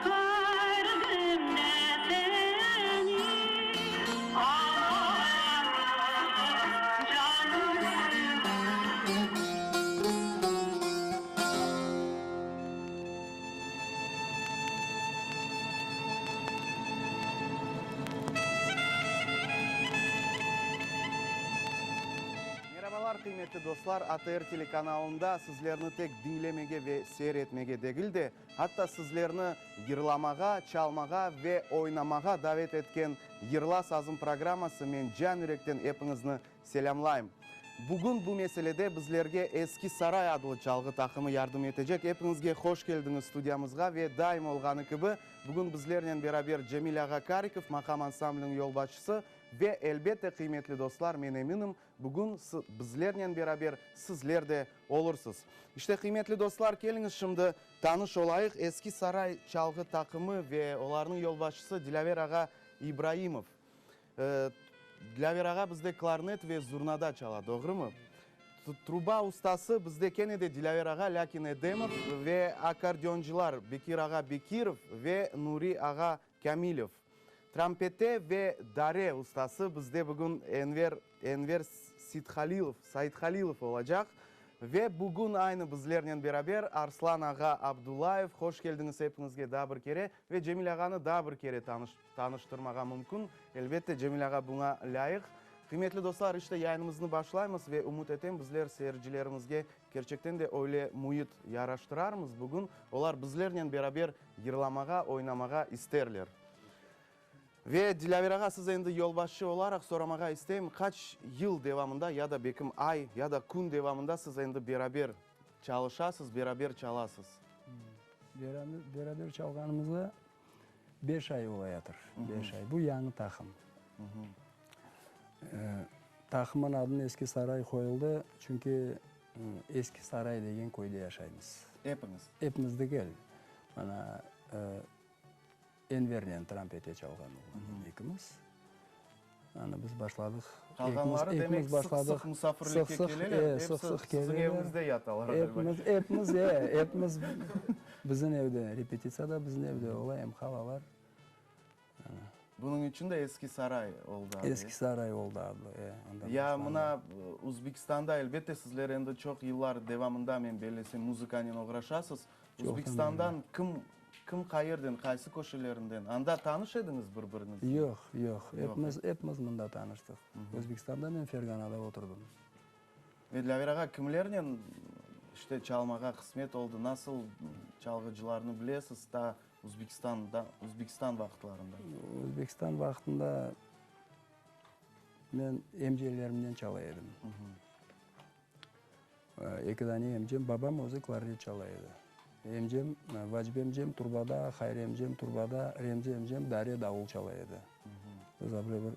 Kördim de seni, amansız, cansız. Merabalar, qıymetli dostlar! ATR telekanalında sizlerni tek diñlemege ve seyir etmege degil de, atta sizlerni yırlamağa, çalmağa ve oynamağa davet etken Yırla sazım programması men can-yürekten epiñizni Selâmlayım. Bugün bu meselede bizlerge Eski Saray adlı çalğı taqımı yardım etecek. Epiñizge hoş keldiñiz studiyamızğa ve daim olğanı kibi, bugün bizlernen beraber Cemil ağa Karikov, maqam ansambliniñ yolbaşçısı ve, elbette, qıymetli dostlar, men eminim, bugün bizlernen beraber sizler de olursız. İşte, qıymetli dostlar, keliñiz şimdi tanış olayıq Eski Saray çalğı taqımı ve olarnıñ yolbaşçısı Dilâver ağa İbraimov. Dilâver ağa bizde klarnet ve zurnada çala, doğrumı? Truba ustası bizde kene de Dilâver ağa, lâkin Edemov ve akkordeoncılar Bekir ağa Bekirov ve Nuri ağa Kâmilev. Trampete ve dare ustası bizde bugün Enver, Enver Sithalilov, Saithalilov olacaq. Ve bugün aynı bizlernen beraber Arslan ağa Abdullayev. Hoş keldiñiz epiñizge daa bir kere ve Cemil ağanı daa bir kere tanış. Tanıştırmağa mümkün. Elbette, Cemil ağa buña lâyıq. Qıymetli dostlar, işte yayınımıznı başlaymız ve ümüt etem, bizler seyircilerimizge kerçekten de öyle müit yaraştırarmız bugün, olar bizlernen beraber yırlamağa, oynamağa isterler. Ve, Dilâver ağa, siz endi yolbaşçı olaraq soramağa isteyim, qaç yıl devamında ya da bekim ay, ya da kün devamında siz endi beraber çalışasız, beraber çalasız? Beraber çalğanımızğa Beş ay olayatır, beş ay. Bu yañı taqım. Taqımın adını Eski Saray qoyuldı, çünki Eski Saray degen köyde yaşaymız. Epiñiz? Epimiz degil. Mana, Envernen trampete çalğan oğlannen ekimiz. Ana biz başladıq. Qalğanları demek sıq-sıq musafirlikke keleler, episi siziñ eviñizde yatalar ğaliba. Epimiz, epimiz, e, epimiz bizim evde, repetitsiya da bizim evde ola, em halalar. Bunıñ içün de Eski Saray oldı adı. Eski Saray oldı adı, e, ondan Ya mına Uzbekistanda elbette sizler endi çoq yıllar devamında men bellesem muzıkanen oğraşasız. Uzbekistandan kim Kim qayerden, qaysı köşelerinden? Anda tanış ediñiz bir-biriñiznen? Yoq, yoq. Epimiz, epimiz mında tanıştıq. Özbekistanda men Ferganada oturdım. Ve Dilâver ağa, kimlernen, işte, çalmağa qısmet oldı? Nasıl çalğıcılarnı bilesiz ta Uzbekistanda, Uzbekistan vaqıtlarında? Uzbekistan vaqtında men emcelerimnen çala edim. Eki dane emcem, babam özü klarnet çala edi. Emcem, Vacib emcem turbada, Hayri emcem turbada, Remzi emcem dare davul çala edi. Biz böyle bir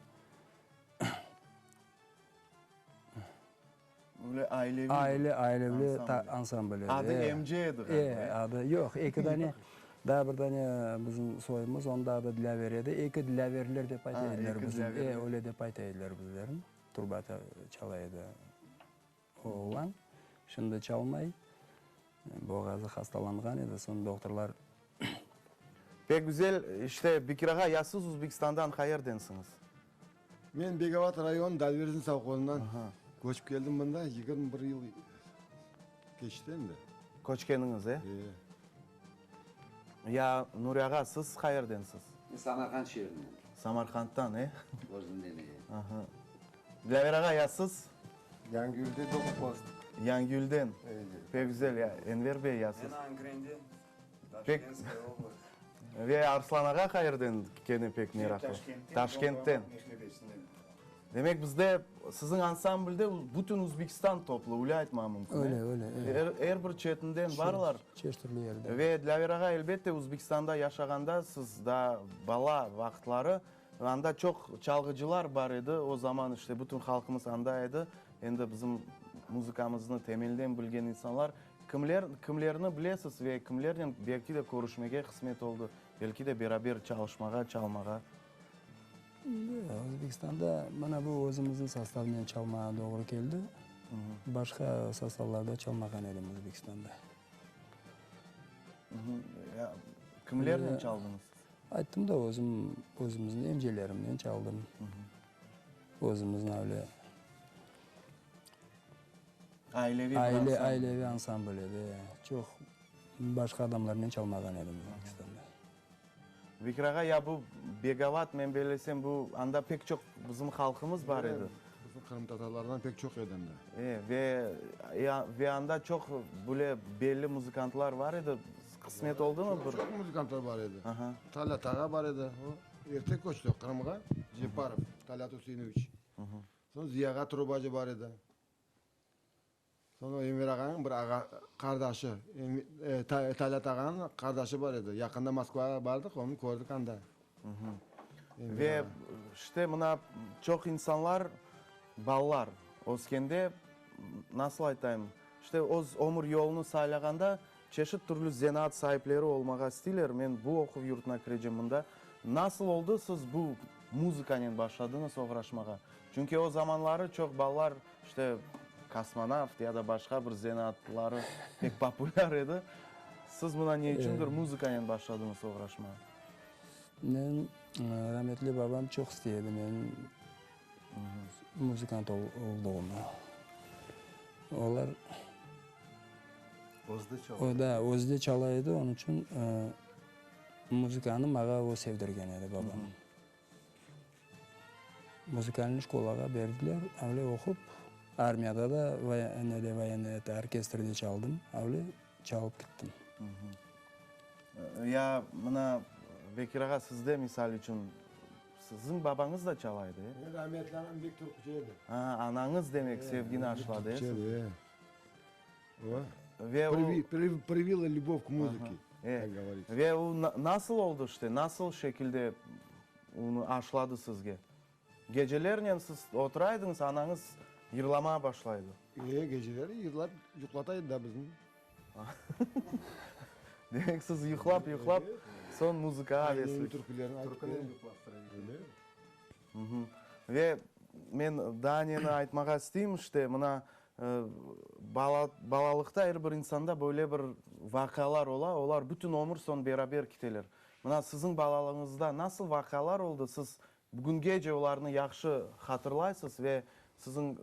Böyle aileviy Aile, aileviy ansambl edi. Adı emce edi ğaliba. E, adı, yoq, eki dane, daa bir dane bizim soyumız, onıñ da adı Dilâver edi. Eki Dilâverler dep ayta ediler bizim. E, öyle dep ayta ediler bizlerni. Turba çala edi. O oğlan şimdi çalmay, boğazı hastalanğan edi, soñ doktorlar. Pek güzel, işte, Bekir ağa, ya siz Uzbekistandan qayerdensiñiz? Men Begovat rayon Dalverzin sovhozından köçip keldim mında, 21 yıl keçti endi. Köçkeniñiz, e? E. Ya Nuri ağa, siz qayerdensiz? Men Samarqand şeerinden. Samarqanddan, e? Özünden, e. Aha. Dilâver ağa, ya siz? Yangiyülde doğıp östik. Yangiyülden? Pek güzel. Ya Enver bey, ya siz? Men Angrende, Taşkentskaya oblast. Ve Arslan ağa qayerden kene pek meraqlı? Taşkentten. Taşkentten. Demek bizde siziñ ansamblde bütün Uzbekistan toplu, öyle aytmağa mümkün, e? Öyle, öyle, e. Er bir çetinden barlar. Çeşit türlü yerden. Ve Dilâver ağa, elbette, Uzbekistanda yaşağanda siz daa bala vaqıtları Anda çoq çalğıcılar bar edi, o zaman işte bütün halqımız anda edi. Endi bizim muzıkamıznı temelden bilgen insanlar. Kimler, kimlerni bilesiz ve kimlernen belki de körüşmege qısmet oldı, belki de beraber çalışmağa, çalmağa? Özbekistanda mına bu özümizniñ sostavnen çalmağa doğru keldi. Başqa sostavlarda çalmağan edim Özbekistanda. Kimlernen çaldıñız? Ayttım da, özüm, özümizniñ emcelerimnen çaldım. Özümizniñ öyle. Aileviy bir ansambl. Aileviy ansambl edi. Çoq başqa adamlarnen çalmağan edim Özbekistanda. Bekir ağa, ya bu Begovat, men bellesem, bu anda pek çoq bizim halqımız bar edi. Bizim qırımtatarlardan pek çoq edi anda. E, ve, ve anda çoq böyle belli muzıkantlar bar edi. Qısmet oldumı bir? Çoq muzıkantlar bar edi. Talât ağa bar edi. O erte köçti Qırımğa, Cepparov Talât Üseinoviç. Soñ Ziya ağa trubacı bar edi. Soñ o Enver ağanıñ bir ağa qardaşı, Talât ağanıñ qardaşı bar edi. Yaqında Moskvağa bardıq, onı kördik anda. Ve işte mına çoq insanlar, balalar öskende, nasıl aytayım, işte öz ömür yolunı saylağanda çeşit türlü zenaat saipleri olmağa isteyler, men bu oquv yurtuna kirecem mında. Nasıl oldı siz bu muzıkanen başladıñız oğraşmağa? Çünki o zamanları çoq balalar İşte, kosmonavt ya da başqa bir zenaatları pek populâr edi. Siz mına ne içündir muzıkanen başladıñız oğraşmağa? Men, rametli babam çoq istey edi menim muzıkant olduğımı. Olar. Özü de çala. O, da, özü de çala edi, onıñ içün muzıkanı maña o sevdirgen edi babam. Muzıkalnıy şkolağa berdiler, öyle oqup, armiyada da nede voyennıy eto orkestrde çaldım, öyle çalıp kettim. Ya mına, Bekir ağa, sizde, misal içün, siziñ babañız da çala edi, e? Menim rametli anam bek türkücü edi. A, anañız, demek, sevgini aşladı, e, sizge? O, privila lübov k muzıke, kak govoritsâ. Ve o nasıl oldı işte, nasıl şekilde onı aşladı sizge? Gecelernen siz otura ediñiz, anañız yırlamağa başlaydı. E, geceleri yırlap yuqlata edi da bizni. Demek siz yuqlap, yuqlap, soñ muzıkağa aveslik. Türkülerini aytıp berdi. Ve men daa neni aytmağa isteyim, işte, mına, bala, balalıqta er bir insanda böyle bir vaqialar ola, olar bütün ömür soñ beraber kiteler. Mına, siziñ balalığıñızda nasıl vaqialar oldı, siz bugüngece olarnı yahşı hatırlaysız ve siziñ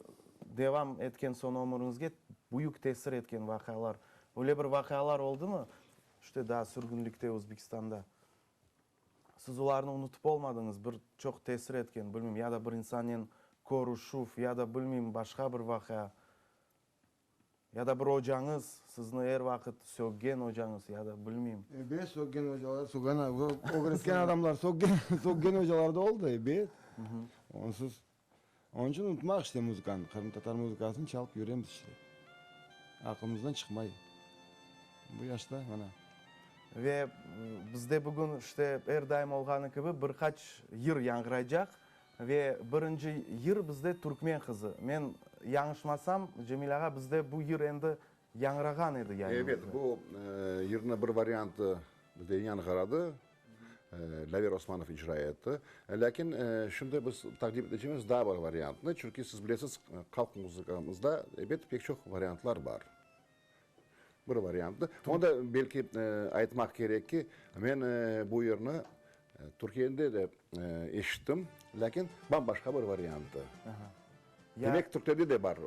devam etken soñ ömüriñizge büyük tesir etken vaqialar, öyle bir vaqialar oldımı, işte, daa sürgünlikte Özbekistanda? Siz olarnı unutıp olmadıñız, bir çoq tesir etken, bilmeyim, ya da bir insannen körüşüv, ya da, bilmeyim, başqa bir vaqia, ya da bir ocañız, sizni er vaqıt söggen ocañız, ya da, bilmeyim. Ebet, söggen ocalar, söggen, ögretken adamlar söggen, söggen ocalar da oldı, ebet. Onsuz, onıñ içün unutmaq işte muzıkanı, qırımtatar muzıkasını çalıp yüremiz işte. Aqlımızdan çıqmay. Bu yaşta, mana. Ve bizde bugün, işte, er daim olğanı kibi, bir qaç yır yañğıraycaq. Ve birinci yır bizde Türkmen qızı. Men yañlışmasam, Cemil ağa, bizde bu yır endi yañğırağan edi yayınımızda. Evet, bu yırnıñ bir variantı bizde yañğıradı, Dlâver Osmanov icra etti. Lâkin şimdi biz taqdim etecemiz daa bir variantnı, çünki siz bilesiz, halq muzıkamızda, ebet, pek çoq variantlar bar. Bir variantı. Onı da belki aytmaq kerek ki, men bu yırnı Türkiyede de eşittim, lâkin bam-başqa bir variantı. Demek, türklerde de bar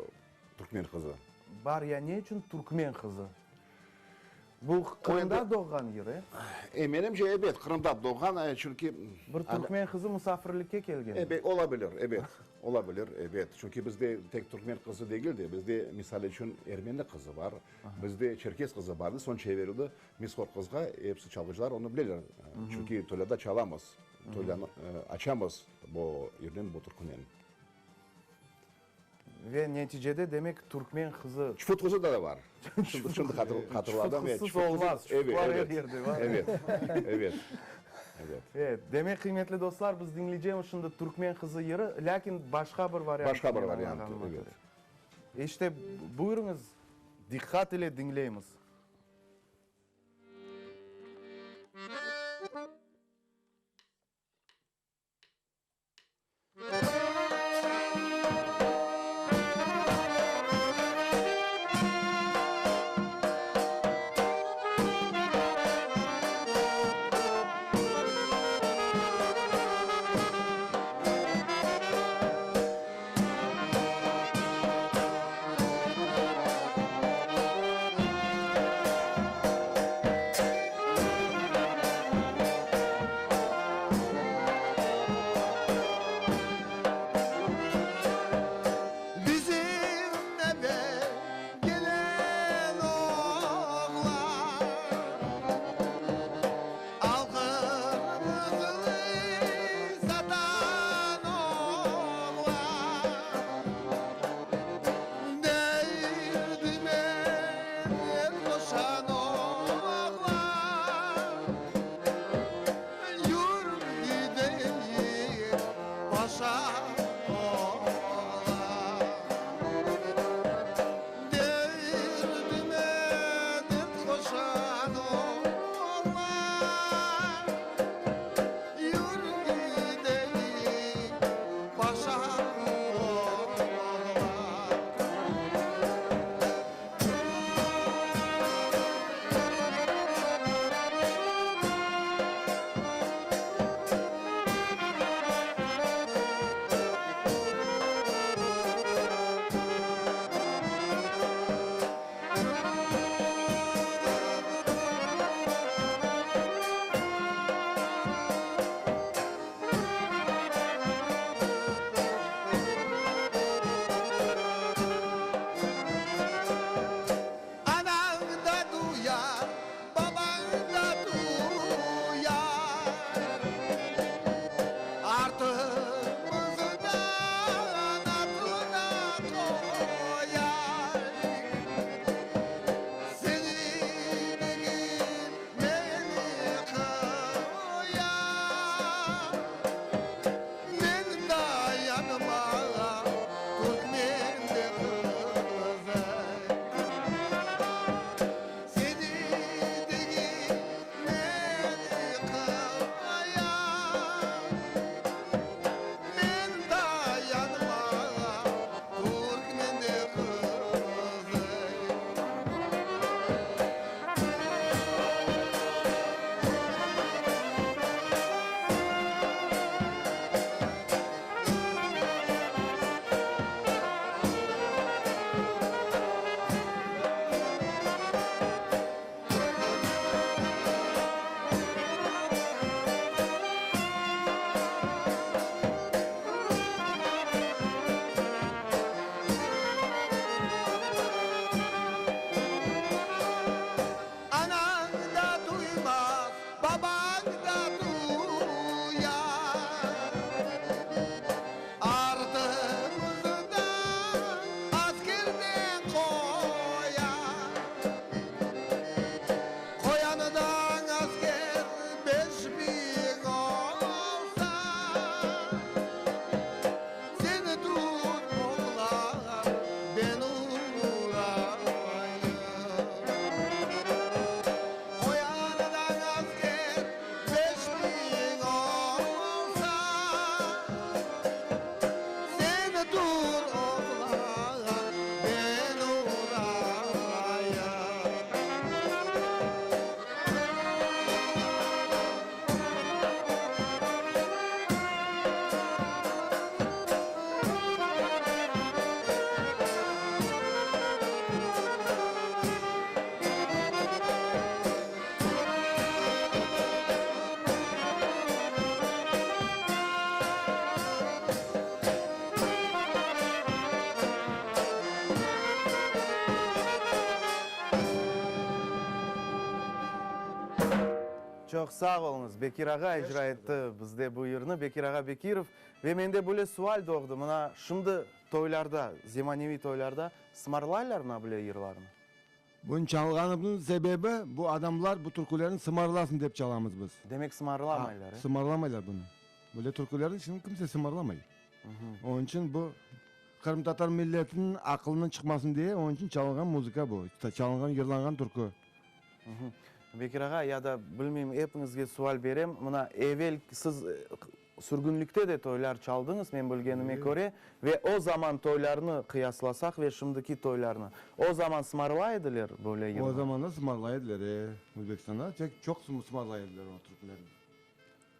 Türkmen qızı. Bar ya, ne içün Türkmen qızı? Bu Qırımda doğğan yır, e? E, menimce, ebet, Qırımda doğğan, çünki. Bir türkmen qızı musafirlikke kelgen. Ebet, ola bilir, ebet, ola bilir, ebet. Çünki bizde tek türkmen qızı degil de, bizde, misal içün, ermeni qızı bar, bizde çerkez qızı bar edi, soñ çevirildi mishor qızğa, episi çalğıcılar onı bileler. Çünki toylâda çalamız, toylânı açamız bu yırnen, bu türkünen. Ve neticede, demek, türkmen qızı. Çufut qızı da bar. Şimdi hatırladım. Çufut qızsız olmaz. Çufutlar er yerde bar. Evet, evet, evet. Evet, demek, qıymetli dostlar, biz diñleycemiz şimdi Türkmen qızı yırı, lâkin başqa bir variantı. Başqa bir variantı, evet. İşte, buyurıñız, diqqat ile diñleymiz. Çoq sağ oluñız. Bekir ağa icra etti bizde bu yırnı, Bekir ağa Bekirov. Ve mende böyle sual doğdı, mına şimdi toylarda, zemaneviy toylarda sımarlaylar mına böyle yırlarnı? Bunı çalğanımıznıñ sebebi, bu adamlar bu türkülerni sımarlasın dep çalamız biz. Demek sımarlamaylar, e? Sımarlamaylar bunı. Böyle türkülerni şimdi kimse sımarlamay. Onıñ içün bu qırımtatar milletiniñ aqılından çıqmasın diye, onıñ içün çalınğan muzıka bu, çalınğan, yırlanğan türkü. Bekir ağa, ya da bilmeyim, epiñizge sual berem. Mına evel siz sürgünlikte de toylar çaldıñız, men bilgenime köre, ve o zaman toylarnı qıyaslasaq ve şimdiki toylarnı, o zaman sımarlay ediler böyle yırnı? O zamanda sımarlay ediler, e. Özbekistanda tek çoq sımarlay ediler o türkülerni.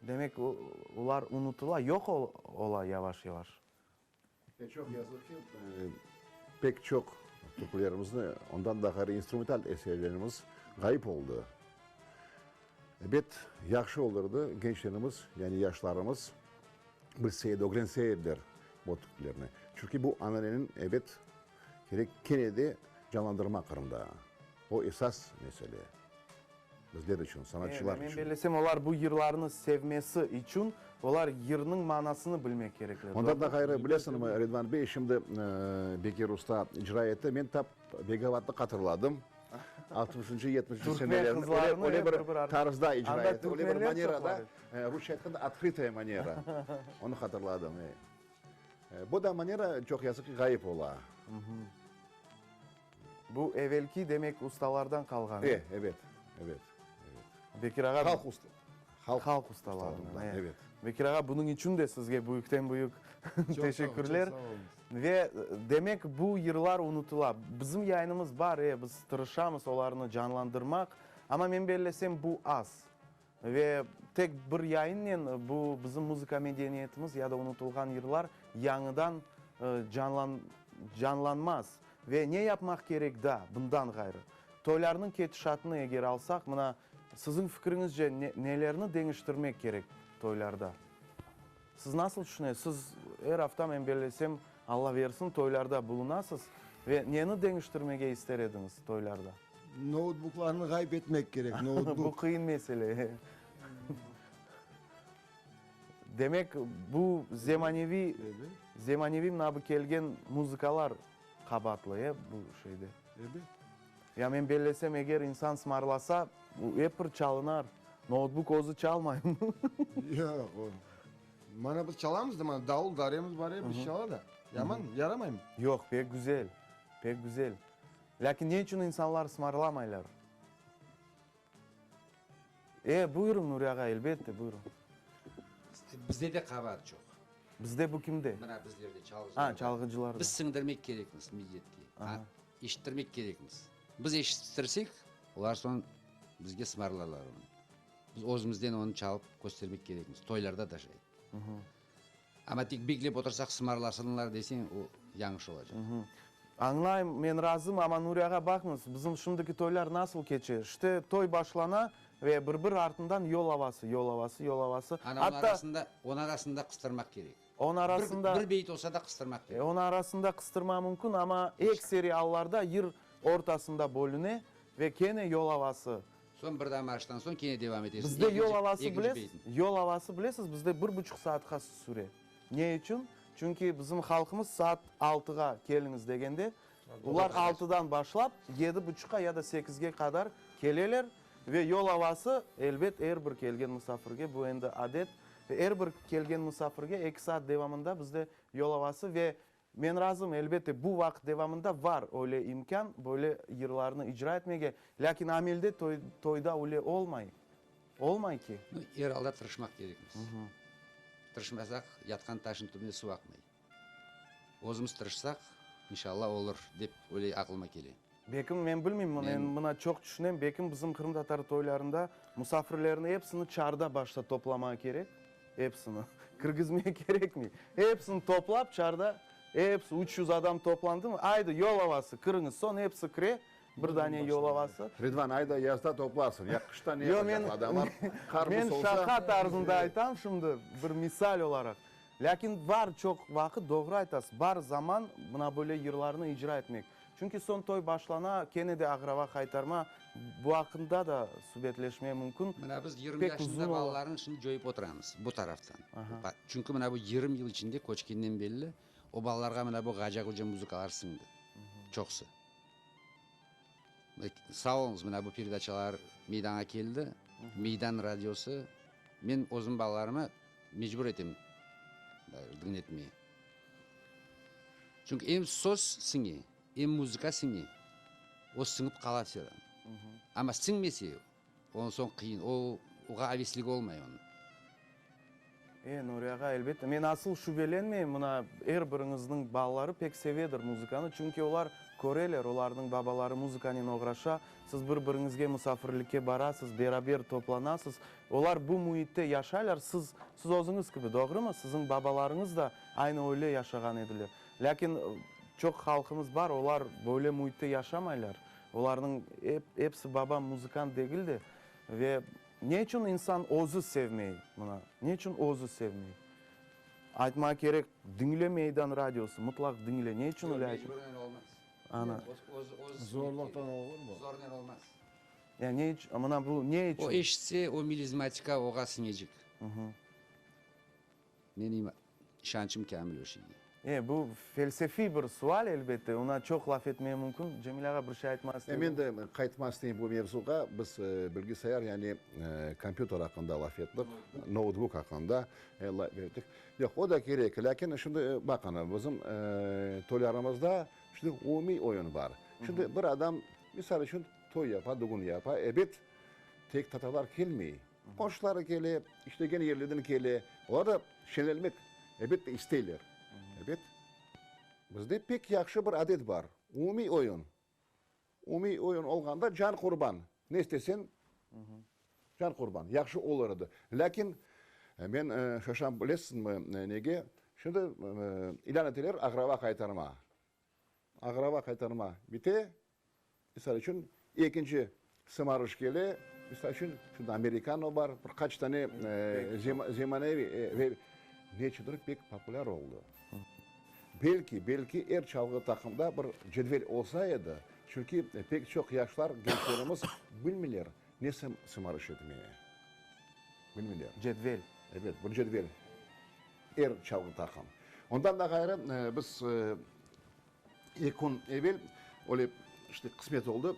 Demek, olar unutıla, yoq ola yavaş-yavaş. Çoq yazıq ki, pek çoq türkülerimizni, ondan da ğayrı instrumental eserlerimiz ğayıp oldı. Ebet, yahşı olurdı, gençlerimiz, yani yaşlarımız bilse edi, ögrense ediler bu türkülerni. Çünki bu ananeniñ, ebet, kerek kene de canlandırmaq Qırımda. O esas mesele bizler içün, sanatçılar Men içün. bellesem, olar bu yırlarnı sevmesi içün, olar yırnıñ manasını bilmek kerekler, Ondan da doğru? ğayrı, bilesiñmi, Ridvan bey, şimdi Bekir usta icra etti, men tap Begavatnı hatırladım, altmışıncı, yetmişinci Türkmen senelerni, öyle, qızlarını öyle ep bir bir bir tarzda icra Anda etti, öyle bir türkmenler çoq manerada, var edi. rusça aytqanda, otkrıtaya manera, onı hatırladım, e. Bu da manera, çoq yazıq ki, ğayıp ola. Bu evelki, demek, ustalardan qalğan, e? E, evet, evet, evet. Bekir ağa... Halq usta, halq, halq ustalarından, e. Evet. Bekir ağa, bunıñ içün de sizge büyükten-büyük teşekkürler. Çoq sağ oluñız. Ve, demek, bu yırlar unutıla. Bizim yayınımız bar, e, biz tırışamız olarnı canlandırmaq, amma men bellesem, bu az. Ve tek bir yayınnen bu bizim muzıka medeniyetimiz ya da unutılğan yırlar yañıdan canlan canlanmaz. Ve ne yapmaq kerek daa bundan ğayrı? Toylarnıñ ketişatını eger alsaq, mına, siziñ fikriñizce ne nelerni deñiştirmek kerek toylarda? Siz nasıl tüşünesiz? Siz er afta, men bellesem, Alla versin, toylarda bulunasız ve neni deñiştirmege ister ediñiz toylarda? Noutbuklarnı ğayıp etmek kerek, noutbuk. Bu qıyın mesele. Demek, bu zemaneviy, zemaneviy mına bu kelgen muzıkalar qabaatlı, e, bu şeyde? Ebet. Ya men bellesem, eger insan sımarlasa, ep bir çalınar. Noutbuk özü çalmaymı? Yoq, o. Mana biz çalamız da, mana davul, daremiz bar, e, biz çala da. Yaman, yaramaymı? Yoq, pek güzel, pek güzel. Lâkin ne içün insanlar sımarlamaylar? E, buyurıñ, Nuri ağa, elbette, buyurıñ. Bizde de qabaat çoq. Bizde bu kimde? Mına bizlerde, çalğıcılarda. A, çalğıcılarda. Biz siñdirmek kerekmiz milletke. Eşittirmek kerekmiz. Biz eşittirsek, olar soñ bizge sımarlarlar onı. Biz özümizden onı çalıp köstermek kerekmiz, toylarda da şay. Amma tek beklep otursaq, sımarlasınlar deseñ, o yañlış olacaq. Añlayım, men razım, amma Nuri ağa, baqıñız, bizim şimdiki toylar nasıl keçe? İşte, toy başlana ve bir-bir artından yol avası, yol avası, yol avası. Ana, onıñ arasında, onıñ arasında qıstırmaq kerek. Onıñ arasında. Bir beyit olsa da qıstırmaq kerek. Onıñ arasında qıstırma mümkün, amma ekseri allarda yır ortasında bölüne ve kene yol avası. Soñ bir daa marştan soñ kene devam etesiñ. Bizde yol avası Ekinci bilesiz, beyitni. yol avası bilesiz, bizde bir buçuq saatqa süre. Ne içün? Çünki bizim halqımız saat altığa keliñiz degende, olar altıdan başlap yedi buçuqqa ya da sekizge qadar keleler ve yol avası, elbet, er bir kelgen musafirge, bu endi adet, er bir kelgen musafirge eki saat devamında bizde yol avası ve Men razım, elbette, bu vaqıt devamında var öyle imkân, böyle yırlarnı icra etmege, lâkin amelde toy, toyda öyle olmay, olmay ki. Nu, er alda tırışmaq kerekmiz. Tırışmasaq, yatqan taşnıñ tübüne suv aqmay. Özümiz tırışsaq, inşallah olur, dep öyle aqılıma kele. Bekim, men bilmeyim, men mına çoq tüşünem, bekim bizim qırımtatar toylarında musafirlerni epsini çarda başta toplamağa kerek, epsini, kirgizmege kerekmey, epsini toplap çarda, epsi, 300 adam toplandımı, aydı, yol avası, kiriñiz, soñ epsi kire, bir dane yol avası. Ridvan, ayda yazda toplarsıñ, ya qışta ne yapacaq adamlar, qar Men buz olsa. şaqa tarzında aytam şimdi, bir misal olaraq. Lâkin bar çoq vaqıt, doğru aytasız, bar zaman mına böyle yırlarnı icra etmek. Çünki soñ toy başlana, kene de aqraba qaytarma, bu aqqında da subetleşme mümkün. Mına biz 20 Pek yaşında uzun ola. balalarnı şimdi coyıp oturamız bu taraftan. Çünki mına bu 20 yıl içinde köçkenden belli o balalarğa mına bu ğaca-ğuca muzıkalar siñdi. Çoqusı. Sağ oluñız, mına bu peredaçalar meydanğa keldi, Meydan radiosı. Men özüm balalarımı mecbur etem diñletmeye. Çünki em söz siñe, em muzıka siñe, o siñip qala sera. Amma siñmese, ondan soñ qıyın, o, oğa avesligi olmay onıñ. E, Nuri ağa, elbette. Men asıl şübelenmeyim, mına, er biriñizniñ balaları pek sevedir muzıkanı, çünki olar köreler, olarnıñ babaları muzıkanen oğraşa, siz bir-biriñizge musafirlikke barasız, beraber toplanasız, olar bu müitte yaşaylar, siz, siz özüñiz kibi, doğrumı? Siziñ babalarıñız da aynı öyle yaşağan ediler. Lâkin çoq halqımız bar, olar böyle müitte yaşamaylar, olarnıñ ep, episi baba muzıkant degil de, ve Ne içün insan özü sevmey mına? Ne içün özü sevmey? Aytmağa kerek, diñle Meydan radiosı, mutlaq diñle. Ne içün öyle aytma? Mecburnen olmaz. Ana. Zorluqtan olurmı? Zornen olmaz. Ya ne içün, mına bu ne içün? O eşitse, o melizmatika oğa siñecek. Menim işançım kâmil o şeyge. E, bu felsefiy bir sual, elbette, oña çoq laf etmeye mümkün. Cemil ağa bir şey aytmaq istedi. E, men de qaytmaq isteyim bu mevzuğa. Biz bilgisayar, yani kompyuter aqqında laf ettik, noutbuk aqqında laf ettik. Yoq, o da kerek, lâkin şimdi baqıñ, bizim toylarımızda şimdi umumiy oyun bar. Şimdi bir adam, misal içün, toy yapa, dügün yapa, ebet, tek tatarlar kelmey. Qonşuları kele, işlegen yerlerden kele. Olar da şeñlenmek, elbette, isteyler. Ebet, bizde pek yahşı bir adet bar, umumiy oyun. Umumiy oyun olğanda can qurban, ne isteseñ, can qurban, yahşı olur edi. Lâkin men şaşam, bilesiñmi, nege? Şimdi ilân eteler aqraba qaytarma. Aqraba qaytarma bite, Misal içün, ekinci sımarış kele, misal içün, şimdi amerikano bar, bir qaç tane zemaneviy ve neçündir pek populâr oldı. Belki, belki er çalğı taqımda bir cedvel olsa edi, çünki pek çoq yaşlar, gençlerimiz bilmeyler ne sımarış etmeye. Bilmeyler. Cedvel. Ebet, bir cedvel. Er çalğı taqım. Ondan da ğayrı, biz Eki kün evel öyle işte qısmet oldı,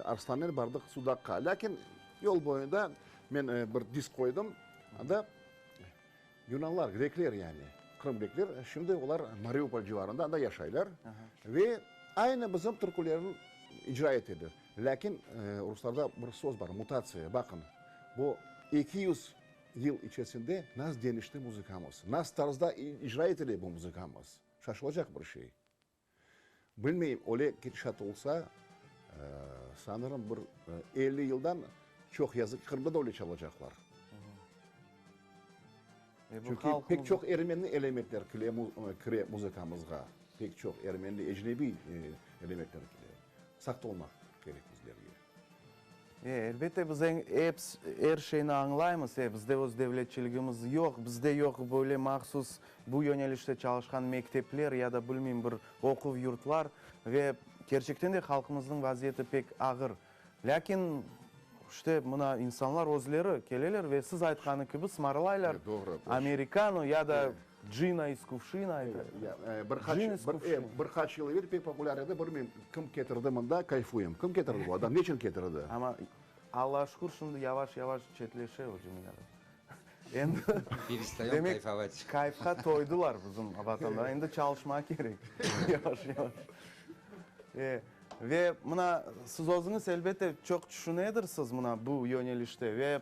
Arslannen bardıq Sudaqqa. Lâkin yol boyunda men bir disk qoydım, anda yunanlar, grekler yani, Qırım grekler, şimdi olar Mariupol civarında anda yaşaylar ve aynı bizim türkülerni icra eteler. Lâkin ruslarda bir söz bar, mutatsiya, baqın, bu 200 yıl içersinde nas deñişti muzıkamız, nas tarzda icra etile bu muzıkamız. Şaşılacaq bir şey. Bilmeyim, öyle ketişat olsa, sanırım, bir 50 yıldan, çoq yazıq ki, Qırımda da öyle çalacaqlar. Çünki pek çoq ermeni elementler kire muzıkamızğa, pek çoq ermeni, ecnebiy elementler kire. Saqt olmaq kerek bizlerge. E, elbette, biz eñ, er şeyni añlaymız, e, bizde öz devletçiligimiz yoq, bizde yoq böyle mahsus bu yönelişte çalışqan mektepler ya da, bilmeyim, bir oquv yurtlar ve kerçekten de halqımıznıñ vaziyeti pek ağır. Lâkin, işte, mına insanlar özleri keleler ve siz aytqanı kibi sımarlaylar amerikano ya da Cina iz kuvşina ayta. Bir qaç, bir qaç yıl evel pek populâr edi, bilmeyim, kim ketirdi mında, Kayfuyem. Kim ketirdi bu adam, neçün ketirdi? Amma, Allağa şükür, şimdi yavaş-yavaş çetleşe o Cemil ağa. Endi, Perestayom demek, kayfovat. kayfqa toydılar bizim vatandaşlar, endi çalışmağa kerek yavaş-yavaş. E, ve mına siz özüñiz, elbette, çoq tüşünedirsiz mına bu yönelişte ve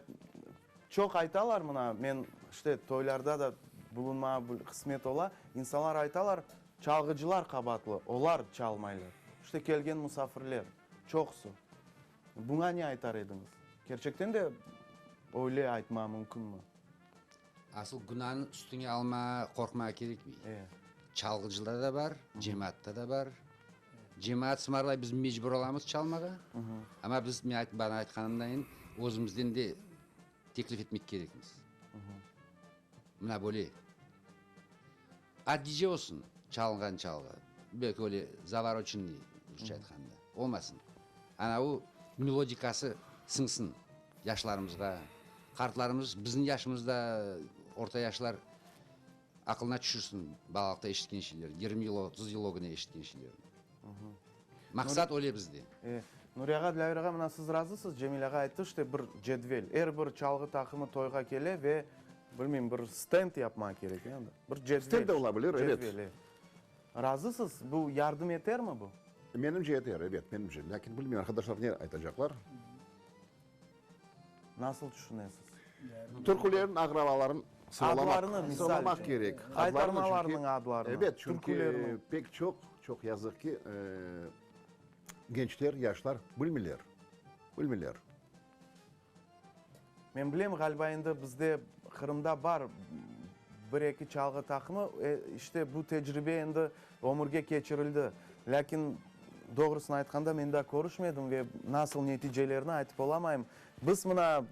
Çoq aytalar mına, men işte toylarda da bulunmağa qısmet ola, insanlar aytalar, çalğıcılar qabaatlı, olar çalmaylar, işte kelgen musafirler, çoqusı. Buña ne aytar ediñiz? Kerçekten de öyle aytma mümkünmi? Asıl günanı üstüñe alma, qorqmağa kerekmey. Çalğıcılar da bar, cemaatta da bar. Cemaat sımarlay, biz mecbur olamız çalmağa. Amma biz, men bana aytqanımdayın, özümizden de teklif etmek kerekmiz. Mına böyle. Adice olsun çalınğan çalğı. Belki öyle zavarochnıy. Rusça aytqanda. Olmasın. Ana o melodikası siñsin yaşlarımızğa. Qartlarımız, bizim yaşımızda orta yaşlar aqılına tüşürsin balalıqta eşitken şeyler, 20 yıl, 30 yıl ögüne eşitken şeylerni. Maqsat öyle bizde. E, Nuri ağa, Dilâver ağa, mına siz razısız, Cemil ağa ayttı, işte bir cedvel. Er bir çalğı taqımı toyğa kele ve, bilmeyim, bir stend yapmağa kerek, e, anda. Bir cedvel. Stend de ola bilir, evet. Cedvel, e. Razısız? Bu yardım etermi bu? Menimce eter, ebet, menimce. Lâkin bilmeyim, arqadaşlar ne aytacaqlar. Nasıl tüşünesiz? Türkülerniñ aqrabaların sıralamaq, Adlarını, misal sıralamaq içün. kerek. Adlarını çünki, Qaytarmalarnıñ adlarını, ebet, çünki türkülerniñ. pek çoq, çoq yazıq ki, gençler, yaşlar bilmeyler, bilmeyler. Men bilem, ğaliba endi bizde Qırımda bar bir-eki çalğı taqımı, işte bu tecribe endi ömürge keçirildi. Lâkin, doğrusını aytqanda, men daa körüşmedim ve nasıl neticelerini aytıp olamayım. Biz mına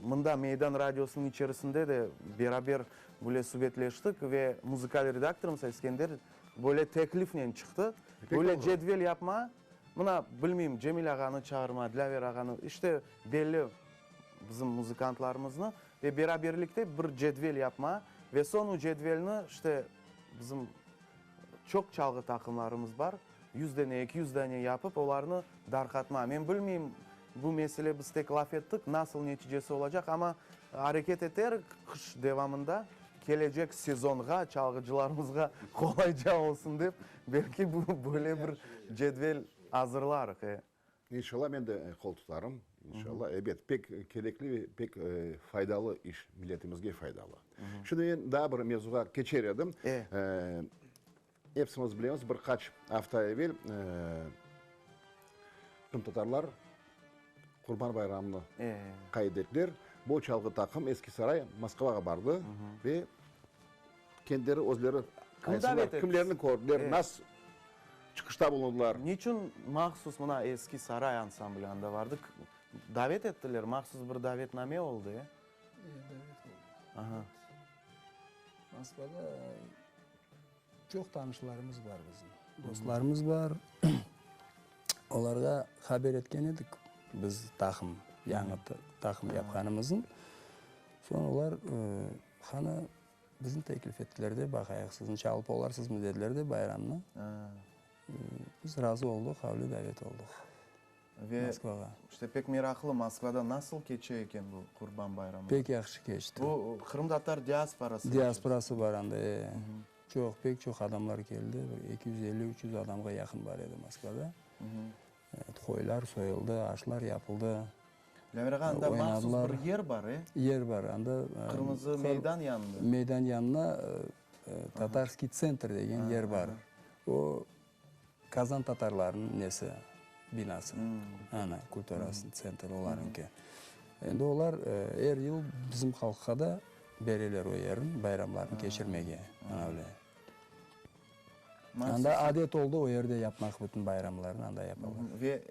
mında Meydan radiosınıñ içerisinde de beraber böyle subetleştik ve muzıkal redaktorımız Eskender böyle teklifnen çıqtı. Böyle cedvel yapma. Mına, bilmeyim, Cemil ağanı çağırma, Dilâver ağanı, işte, belli bizim muzıkantlarımıznı ve beraberlikte bir cedvel yapma ve soñ o cedvelni, işte, bizim çoq çalğı taqımlarımız bar, yüz dane, 200 dane yapıp, olarnı darqatma. Men bilmeyim, bu mesele biz tek laf ettik, nasıl neticesi olacaq, amma areket eterik qış devamında. Kelecek sezonğa çalğıcılarımızğa qolayca olsun dep, belki bu böyle bir cedvel azırlarıq, e. İnşallah, men de qol tutarım, inşallah. Ebet, pek kerekli ve pek faydalı iş, milletimizge faydalı. Şimdi men daa bir mevzuğa keçer edim. Epsimiz bilemiz, bir qaç afta evel qırımtatarlar Qurban bayramını qayd ettiler. Bu çalğı taqım Eski Saray Moskvağa bardı ve kendileri özleri aytsınlar, kimlerni kördiler, nasıl çıqışta bulundılar. Niçün mahsus mına Eski Saray ansambli anda vardı? Davet ettiler, mahsus bir davetname oldı, e? E, davet oldı. Aha. Moskvada Çoq tanışlarımız bar bizim, dostlarımız bar. Olarğa haber etken edik, biz taqım, yañı taqım yapqanımıznı. Soñ olar, qana, bizni teklif ettiler de, baqayıq, sizni çalıp olarsızmı dediler de bayramnı. Biz razı oldıq, avle davet oldıq Ve Moskvağa. işte pek meraqlı, Moskvada nasıl keçe eken bu Qurban bayramı? Pek yahşı keçti. Bu qırımtatar diasporası. Diasporası bar anda, e. Çoq, pek çoq adamlar keldi, bir 250, 300 adamğa yaqın bar edi Moskvada. Evet, qoylar soyuldı, aşlar yapıldı. Lâver ağa, anda mahsus bir yer bar, e? Yer bar, anda. Qırmızı meydan yanında. Meydan yanına Tatarskiy tsentr degen yer bar. O, Kazan tatarlarınıñ nesi, binası, ana, kulturasınıñ tsentri olarıñki. Endi olar er yıl bizim halqqa da bereler o yerin, bayramlarnı keçirmege, ana öyle. Anda adet oldı o yerde yapmaq, bütün bayramlarnı anda yapalar. Ve,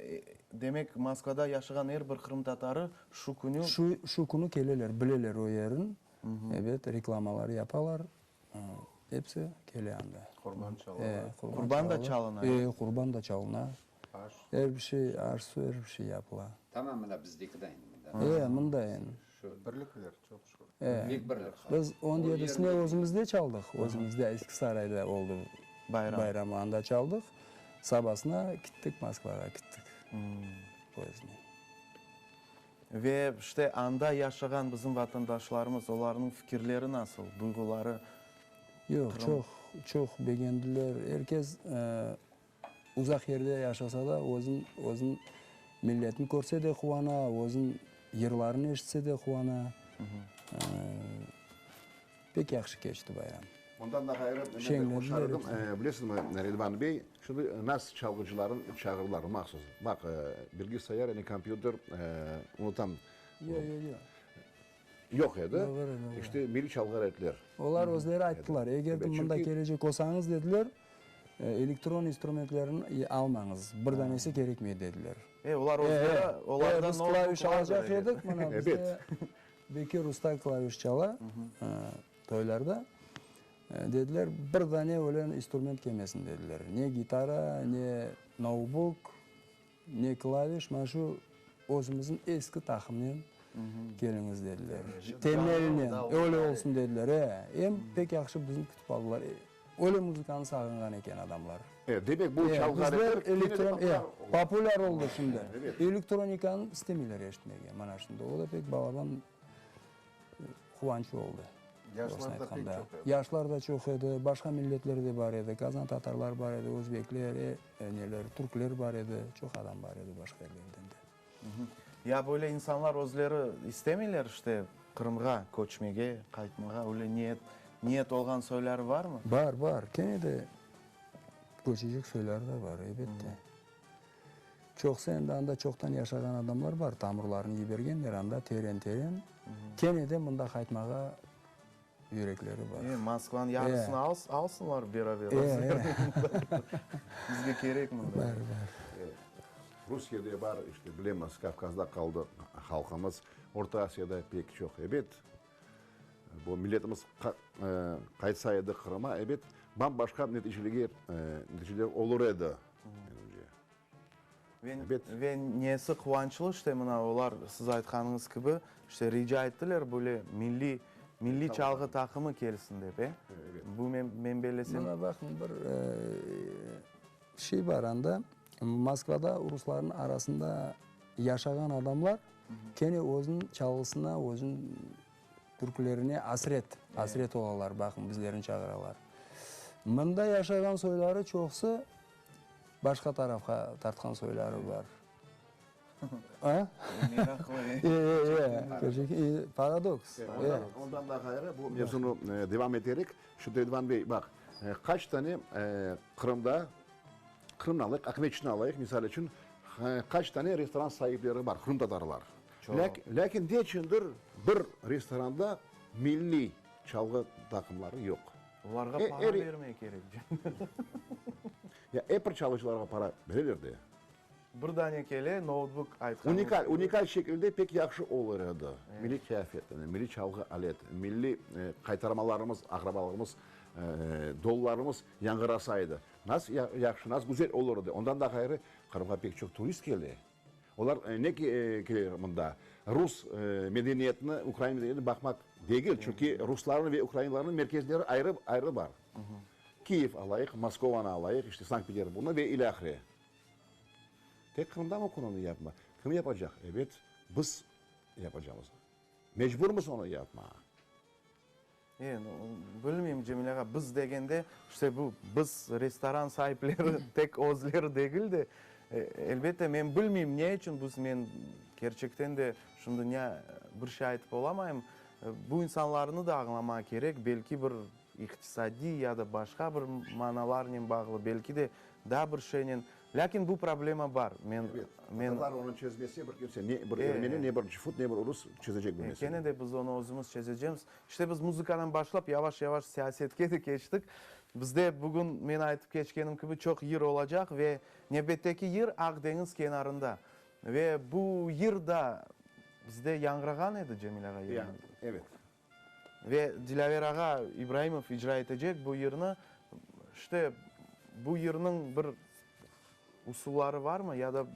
demek, Moskvada yaşağan er bir qırımtatarı şu künü. Şu, şu künü keleler, bileler o yerin, ebet, reklamalar yapalar. Episi kele anda. Qurban çalına. Qurban da çalına. E, qurban da çalına. Aş. Er bir şey, aş-su, er bir şey yapıla. Tamam, mına bizdeki de aynı mında. E, mında endi. Şu. Birlikler, çoq şükür. E. Büyük birlik. Biz on yedisine özümizde çaldıq. Özümizde Eski Sarayda oldı Bayram. bayram, anda çaldıq. Sabasına kittik Moskvağa kittik poyezdnen. Ve işte anda yaşağan bizim vatandaşlarımız, olarnıñ fikirleri nasıl, duyğuları? Yoq, çoq, çoq begendiler. Er kes uzaq yerde yaşasa da, özün, özün milletini körse de quvana, özün yırlarını eşitse de quvana. Pek yahşı keçti bayram. Ondan da ğayrı, men de qoşar edim, bilesiñizmi, Ridvan bey, şimdi nas çalğıcıların çağırdılar mahsus. Baq, bilgisayar, yani kompyuter, unutam. Yoq, yoq, yoq. Yoq edi. İşte, milliy çalğı aletler. Olar özleri ayttılar, eger de mında kelecek olsañız, dediler, elektron instrumentlerini almañız, bir danesi kerekmey, dediler. E, olar özleri, olarda Biz klaviş alacaq edik, mına bizde Bekir usta klaviş çala toylarda. Dediler, bir dane öyle instrument kelmesin, dediler. Ne gitara, ne noutbuk, ne klaviş, mana şu özümizniñ eski taqımnen keliñiz, dediler. Temelinen, öyle olsun, dediler. E, em pek yahşı bizni kütip aldılar. Öyle muzıkanı sağınğan eken adamlar. E, demek bu çalğı aletler kene de populâr oldı. Populâr oldı şimdi. Elektronikanı istemeyler eşitmege, mana şimdi. O da pek balaban quvanç oldı. Yaşlar da pek çoq edi. Yaşlar da çoq edi, başqa milletler de bar edi, kazan tatarlar bar edi, özbekler, e, neler, türkler bar edi, çoq adam bar edi başqa yerlerden de. Ya böyle insanlar özleri istemeyler işte Qırımğa köçmege, qaytmağa, öyle niyet, niyet olğan soyları barmı? Bar, bar, kene de köçecek soyları da bar, elbette. Çoqsa endi anda çoqtan yaşağan adamlar bar, tamırlarını yibergenler anda teren-teren, kene de mında qaytmağa yürekleri bar. E, Moskvanıñ yarısını alsınlar beraber. Bizge kerek mında. Bar, bar. Rusiyede bar, işte, bilemiz, Kavkazda qaldı halqımız, Orta Asiyada pek çoq. Ebet, bu milletimiz qaytsa edi Qırıma, ebet, bam-başqa neticeler olur edi, menimce. Ve, ve nesi quvançlı, işte, mına olar, siz aytqanıñız kibi, işte, rica ettiler böyle milliy, milliy çalğı taqımı kelsin dep, e? Bu men, men bellesem. Mına baqıñ, bir şey bar anda, Moskvada ruslarnıñ arasında yaşağan adamlar kene özüniñ çalğısına, özüniñ türkülerine asret, asret olalar, baqıñ, bizlerni çağıralar. Mında yaşağan soyları çoqusı Başqa tarafqa tartqan soyları bar. A? Meraqlı, e? E, e, e. Paradoks. Ondan da ğayrı, bu mevzunı devam eterek, şimdi Edvan bey, baq, qaç tane Qırımda, Qırımnı alayıq, Aqmescitni alayıq, misal içün, qaç tane restoran saipleri bar, qırımtatarlar. Lâkin ne içündir bir restoranda milliy çalğı taqımları yoq. Olarğa para bermek kerek. Ya ep bir çalğıcılarğa para bereler de. Bir dane kele, noutbuk aytqanıñız Unikal, unikal şekilde pek yahşı olur edi. Milliy qıyafetini, milliy çalğı alet, milliy qaytarmalarımız, aqrabalığımız, dollarımız yañğırasa edi. Nas yahşı, nas güzel olur edi. Ondan da ğayrı, Qırımğa pek çoq turist kele. Olar ne keleler mında? Rus medeniyetini, ukrain medeniyetini baqmaq degil, çünki ruslarnıñ ve ukrainlarnıñ merkezleri ayrı ayrı bar. Kiyev alayıq, Moskovanı alayıq, işte Sankt-Peterburgnı ve ilâhre. Tek Qırımda mümkün onı yapma. Kim yapacaq? Ebet, biz yapacamız. Mecburmız onı yapmağa. E, bilmeyim, Cemil ağa, biz degende, işte bu biz, restoran saipleri tek özleri degil de, elbette, men bilmeyim, ne içün biz, men kerçekten de şimdi ne bir şey aytıp olamayım, bu insanlarnı da añlamaq kerek, belki bir iqtisadiy ya da başqa bir manalarnen bağlı, belki de daa bir şeynen, lâkin bu problema bar. Men, Ebet, men. Tatarlar onı çezmese, bir kimse, ne bir ermeni, ne bir cufut, ne bir urus çezecek bu meseleni. Kene de biz onı özümiz çezecemiz. İşte biz muzıkadan başlap, yavaş-yavaş siyasetke de keçtik. Bizde bugün, men aytıp keçkenim kibi, çoq yır olacaq ve nevbetteki yır Aq deñiz kenarında. Ve bu yır da bizde yañğırağan edi, Cemil ağa, yırımızda. Evet. Ve Dilâver ağa İbraimov icra etecek bu yırnı. İşte, bu yırnıñ bir usulları varmı ya da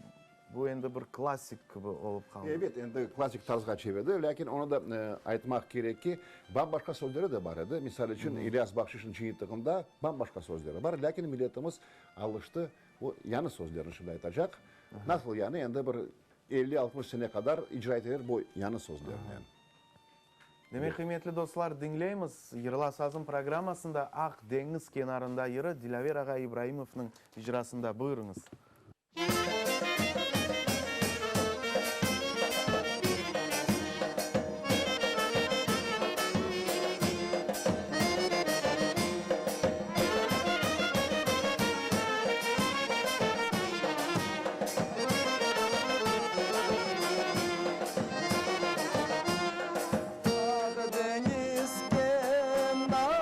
bu endi bir klassik kibi olıp qaldı? Ebet, endi klassik tarzğa çevirdi, lâkin onı da aytmaq kerek ki, bam-başqa sözleri de bar edi. Misal içün, İlyas Bahşişniñ cıyıntığında bam-başqa sözleri bar, lâkin milletimiz alıştı, o yañı sözlerni şimdi aytacaq. Nasıl yani, endi bir 50-60 sene qadar icra eteler bu yañı sözlernen. Demek, qıymetli dostlar, diñleymiz Yırla sazım programmasında Aq deñiz kenarında yırı Dilâver ağa İbraimovnıñ icrasında. Buyurıñız. Aq deñiz kenarında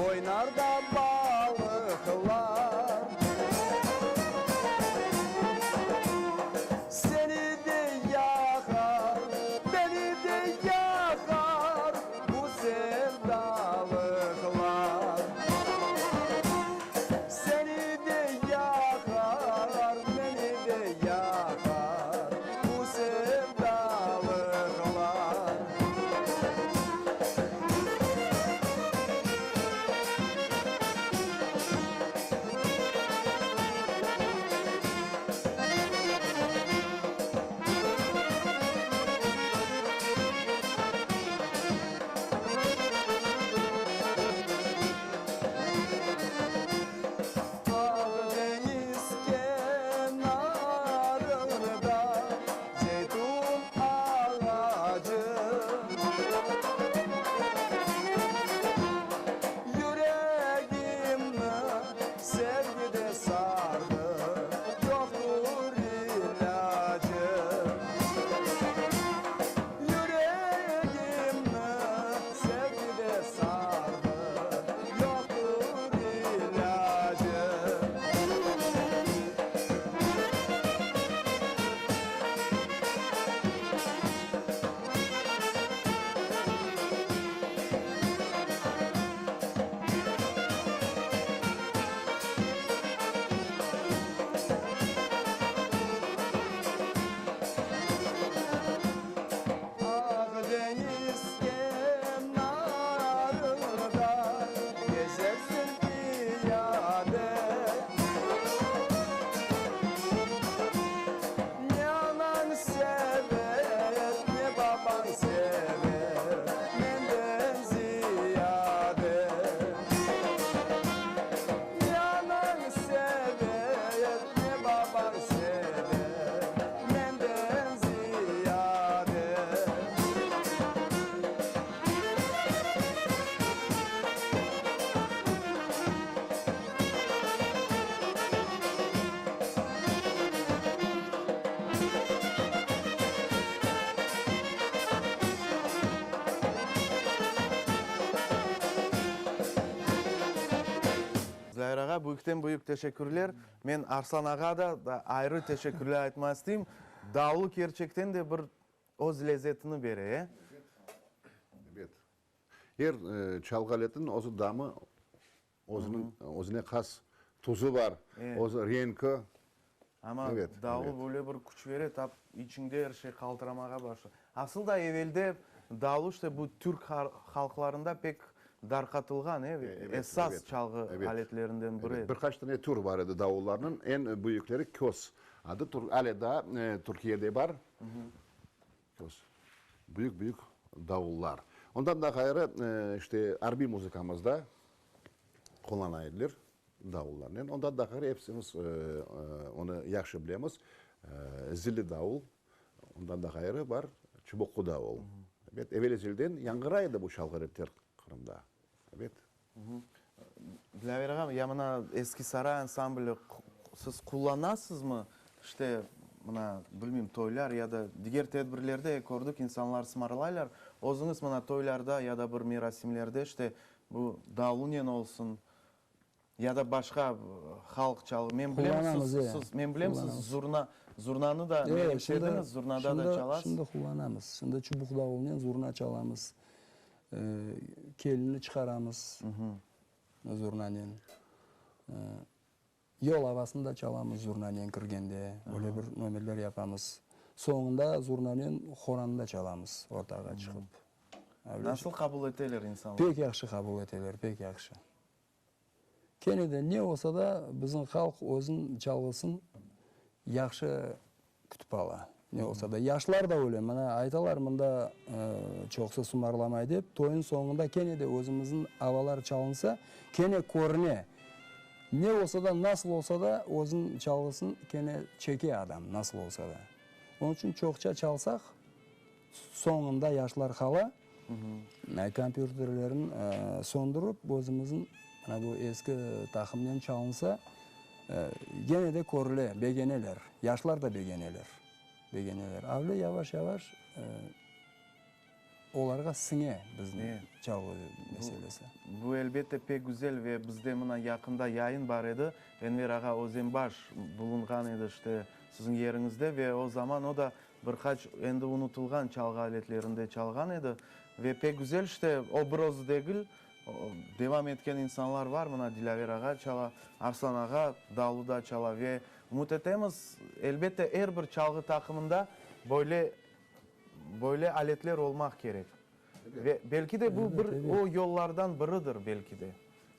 oynar da balıqlar. Büyükten-büyük teşekkürler. Men Arslan ağa da ayrı teşekkürler aytmaq isteyim. Davul kerçekten de bir öz lezetini bere, e? Ebet. Er çalğı aletiniñ özü damı, özüniñ özüne has tuzu bar, öz renki. Amma davul böyle bir küç bere, tap içiñde er şey qaltıramağa başlay. Asıl da evelde davul işte bu türk halqlarında pek darqatılğan, e, esas çalğı aletlerinden biri edi. Bir qaç tane tür bar edi davullarnıñ, eñ büyükleri köz adı, ale daa Türkiyede bar. Köz. Büyük-büyük davullar. Ondan da ğayrı, işte, arbiy muzıkamızda qullana ediler davullarnen. Ondan da ğayrı, epsimiz onı yahşı bilemiz, zilli davul, ondan da ğayrı bar çubuqlı davul. Ebet, evel-ezelden yañğıray edi bu çalğı aletler Qırımda. Ebet. Dilâver ağa, ya mına Eski Saray ansambli siz qullanasızmı? İşte, mına, bilmeyim, toylar ya da diger tedbirlerde kördik, insanlar sımarlaylar. Özüñiz mına toylarda ya da bir merasimlerde, işte, bu davulnen olsun ya da başqa halq çalğı. Men bilem, siz, siz, men bilem, siz zurna, zurnanı da menimsediñiz, zurnada da çalasız. Şimdi qullanamız. Şimdi çubuq davulnen zurna çalamız. Kelinni çıqaramız zurnanen. Yol avasını da çalamız zurnanen kirgende. Öyle bir nomerler yapamız. Soñunda zurnanen horanı da çalamız ortağa çıqıp. Nasıl qabul eteler insanlar? Pek yahşı qabul eteler, pek yahşı. Kene de ne olsa da bizim halq özüniñ çalğısın yahşı kütip ala. Ne olsa da. Yaşlar da öyle. Mına aytalar mında çoqusı sımarlamay dep. Toyun soñunda kene de özümizniñ avalar çalınsa, kene körüne. Ne olsa da, nasıl olsa da özüniñ çalğısın kene çeke adam, nasıl olsa da. Onıñ içün çoqça çalsaq, Soñunda yaşlar qala, kompyuterlerin söndürip, özümizniñ mına bu eski taqımnen çalınsa, gene de körüle, begeneler, yaşlar da begeneler, begeneler. Avle yavaş-yavaş olarğa siñe bizim çalğı meselesi. Bu, elbette, pek güzel ve bizde mına yaqında yayın bar edi, Enver ağa Özenbaş bulunğan edi işte siziñ yeriñizde ve o zaman o da Bir qaç endi unutılğan çalğı aletlerinde çalğan edi. Ve pek güzel, işte, o bir özü degil, devam etken insanlar var, mına Dilâver ağa çala, Arslan ağa davluda çala. Ve ümüt etemiz, elbette, er bir çalğı taqımında böyle, böyle aletler olmaq kerek. Ve belki de bu bir o yollardan biridir, belki de.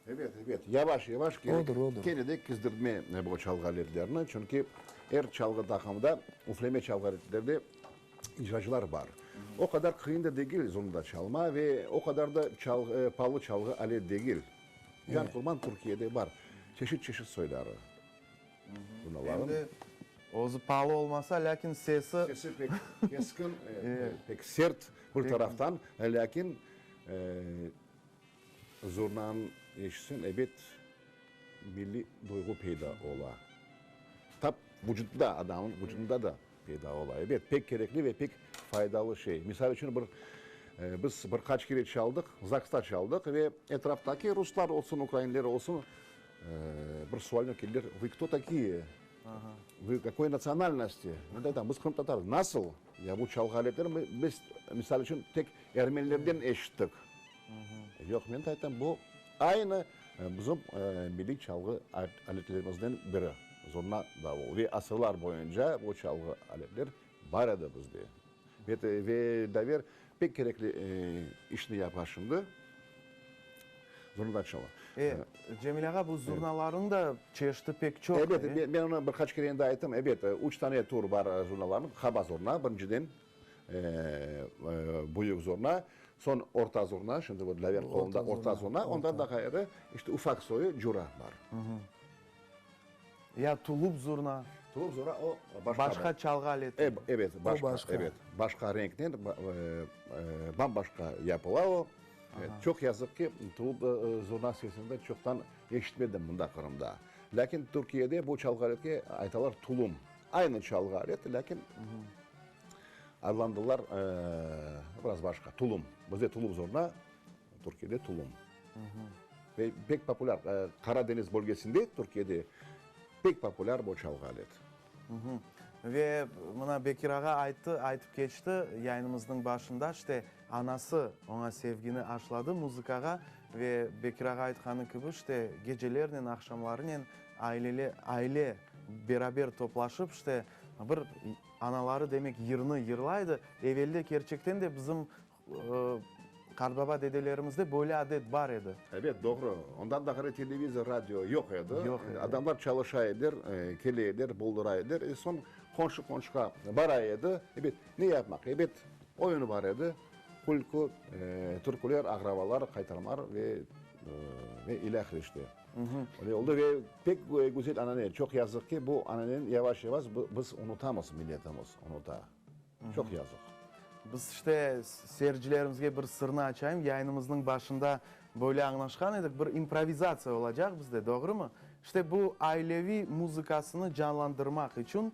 Ebet, ebet. Yavaş, yavaş kerek Odur, odur. kene de kizdirtme bu çalğı aletlerini, çünki er çalğı taqımında üfleme çalğı aletlerde icracılar bar. O qadar qıyın da degil zurna çalma ve o qadar da çalğı, palı çalğı alet degil. Can qurban Türkiyede bar çeşit-çeşit soyları zurnaların. Em de özü palı olmasa, lâkin sesi. Sesi pek keskin, pek sert bir taraftan, lâkin Zurnanı eşitseñ, ebet, milliy duyğu peyda ola. Tap vucutta, adamnıñ vucudında da peyda ola. Ebet, pek kerekli ve pek faydalı şey. Misal içün, bir, biz bir qaç kere çaldıq, ZAGSta çaldıq ve etraftaki ruslar olsun, ukrainler olsun, bir sualnen keldiler, Vı kto takiye? Vı kakoy natsionalnosti? Men de aytam, biz qırımtatarız. Nasıl? Ya bu çalğı aletlerini biz, misal içün, tek ermenilerden eşittik. Yoq, men de aytam, bu aynı bizim milliy çalğı aletlerimizden biri, zurna davul. Ve asırlar boyunca bu çalğı aletler bar edi bizde. Ve Daver pek kerekli işni yapa şimdi, zurna çala. E, Cemil ağa, bu zurnalarnıñ da çeşiti pek çoq. Ebet, men onı bir qaç kere endi ayttım. Ebet, üç tane tür bar zurnalarnıñ. Qaba zurna, birinciden. Büyük zurna, soñ orta zurna, şimdi bu Dilâver qolunda orta zurna, ondan da ğayrı, işte, ufaq soyu cura bar. Ya tulup zurna? Tulup zurna o başqa. Başqa çalğı aleti. Ebet, başqa, ebet, başqa renknen, bam-başqa yapıla o. Çoq yazıq ki, tulup zurna sesini de çoqtan eşitmedim mında Qırımda. Lâkin Türkiyede bu çalğı aletke aytalar tulum. Aynı çalğı aleti, lâkin Adlandırlar biraz başqa, tulum. Bizde tulum zurna, Türkiyede tulum. Ve pek populâr, Qara deñiz bölgesinde, Türkiyede pek populâr bu çalğı alet. Ve mına Bekir ağa ayttı, aytıp keçti yayınımıznıñ başında, işte, anası oña sevgini aşladı muzıkağa ve Bekir ağa aytqanı kibi, işte, gecelernen, aqşamlarınen ailele, aile beraber toplaşıp, işte, bir anaları, demek, yırnı yırlaydı. Evelde kerçekten de bizim Qartbaba dedelerimizde böyle adet bar edi. Ebet, doğru. Ondan da ğayrı televizor, radio yoq edi. Yoq edi. Adamlar çalışa ediler, kele ediler, boldura ediler. E, soñ qonşu qonşuğa bara edi. Ebet, ne yapmaq? Ebet, oyun bar edi. Külkü, türküler, aqrabalar, qaytarmalar ve ve ilâhre işte. Öyle oldı ve pek güzel anane. Çoq yazıq ki, bu ananeni yavaş-yavaş biz unutamız, milletimiz unuta. Çoq yazıq. Biz işte seyircilerimizge bir sırnı açayım, yayınımıznıñ başında böyle añlaşqan edik, bir improvizatsiya olacaq bizde, doğrumı? İşte bu aileviy muzıkasını canlandırmaq içün,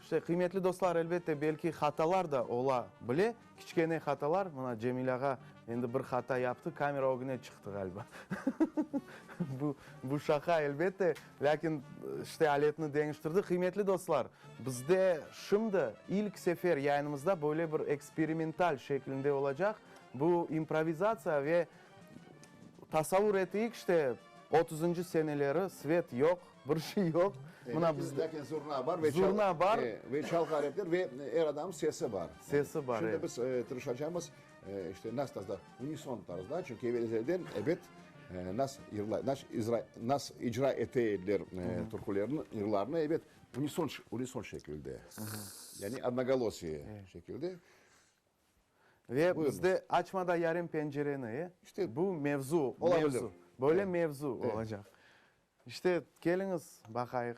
işte, qıymetli dostlar, elbette, belki hatalar da ola bile, kiçkene hatalar, mına Cemil ağa endi bir hata yaptı, kamera ögüne çıqtı ğaliba. Bu, bu şaqa, elbette, lâkin, işte, aletni deñiştirdi. Qıymetli dostlar, Bizde şimdi ilk sefer yayınımızda böyle bir eksperimental şeklinde olacaq bu improvizatsiya ve tasavur eteyik, işte, otuzıncı seneleri svet yoq, bir şey yoq. Mına bizde. Lâkin zurna bar ve Zurna bar. Ve çalğı aletler ve er adamnıñ sesi bar. Sesi bar, Şimdi biz tırışacamız, işte, nasıl tarzda, unison tarzda, çünki evel-ezelden, ebet, nas yırlay, nas icra ete ediler türkülerni, yırlarnı, ebet. Unison, unison şekilde, yani odnogolosiye şekilde. Ve bizde Açma da yarim pencereni, e? İşte, bu mevzu, olabilir. mevzu, böyle mevzu olacaq. İşte, keliñiz, baqayıq.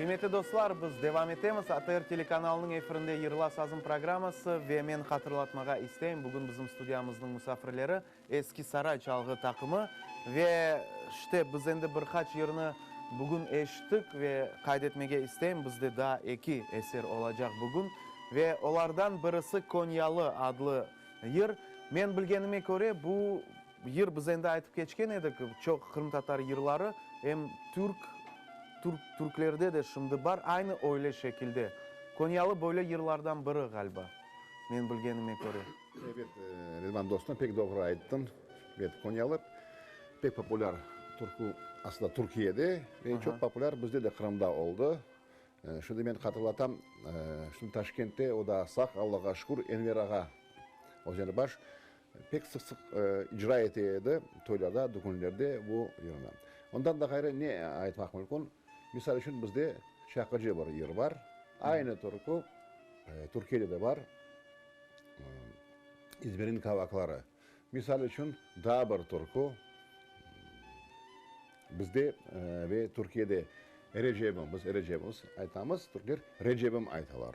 Qıymetli dostlar, biz devam etemiz. ATR telekanalınıñ efirinde Yırla sazım programması ve men hatırlatmağa isteyim, bugün bizim studiyamıznıñ musafirleri Eski Saray çalğı taqımı ve işte biz endi bir qaç yırnı bugün eşittik ve qayd etmege isteyim, bizde daa eki eser olacaq bugün ve olardan birisi Konyalı adlı yır. Men bilgenime köre, bu yır biz endi aytıp keçken edik, çoq qırımtatar yırları em türk, türk, türklerde de şimdi bar, aynı öyle şekilde. Konyalı böyle yırlardan biri ğaliba, men bilgenime köre. Ebet, Ridvan dostum, pek doğru ayttıñ. Ebet, Konyalı pek populâr türkü aslında Türkiyede ve çoq populâr bizde de Qırımda oldı. Şimdi men hatırlatam, şimdi Taşkentte, o daa sağ, Allağa şükür, Enver ağa Özenbaş pek sıq-sıq icra ete edi toylarda, dügünlerde bu yırnı. Ondan da ğayrı ne aytmaq mümkün, misal içün bizde Çaqıcı bir yır bar, aynı türkü Türkiyede de bar. İzmirniñ kavakları. Misal içün, daa bir türkü, bizde ve Türkiyede Erecebim, biz Erecebimiz aytamız, türkler Recebim aytalar.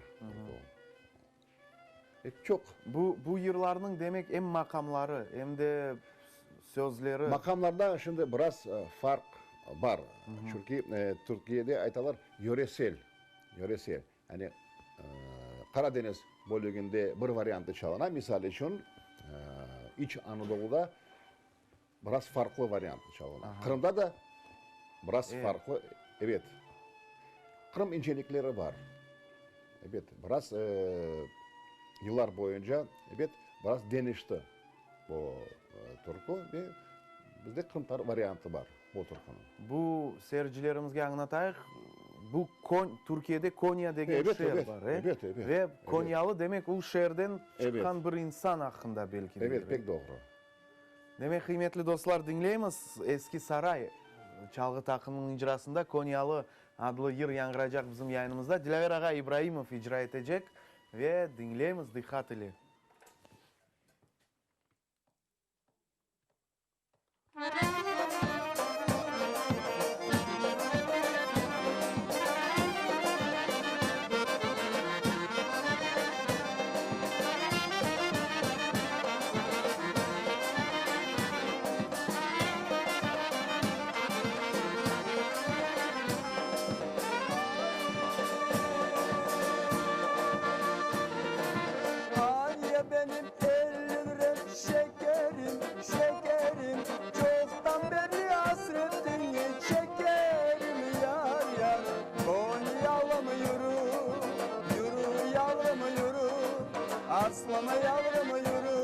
Çoq. Bu, bu yırlarnıñ, demek, em maqamları, em de sözleri. Maqamlarda şimdi biraz farq bar. Çünki Türkiyede aytalar yöresel, yöresel. Yani, Qara deñiz bölüginde bir variantı çalına, misal içün, İç Anadoluda biraz farqlı variantı çalına. Qırımda da biraz farqlı, ebet. Qırım incelikleri bar. Ebet, biraz yıllar boyunca, ebet, biraz deñişti bu türkü ve bizde qırımtatar variantı bar. Bu türküniñ. Bu seyircilerimizge añlatayıq, bu Kon, Türkiyede Konya degen şeer bar, e? Ebet, ebet. Ve Konyalı demek ul şeerden çıqqan bir insan aqqında belki de. Ebet, pek doğru. Demek, qıymetli dostlar, diñleymiz, Eski Saray çalğı taqımınıñ icrasında Konyalı adlı yır yañğıraycaq bizim yayınımızda. Dilâver ağa İbraimov icra etecek ve diñleymiz diqqat ile. Aniye benim 50 lirem şekerim, şekerim, Çoqtan berli asretini çekerim, yar, yar. Konyalım yürü, yürü yavrım yürü, Arslanım yavrım yürü.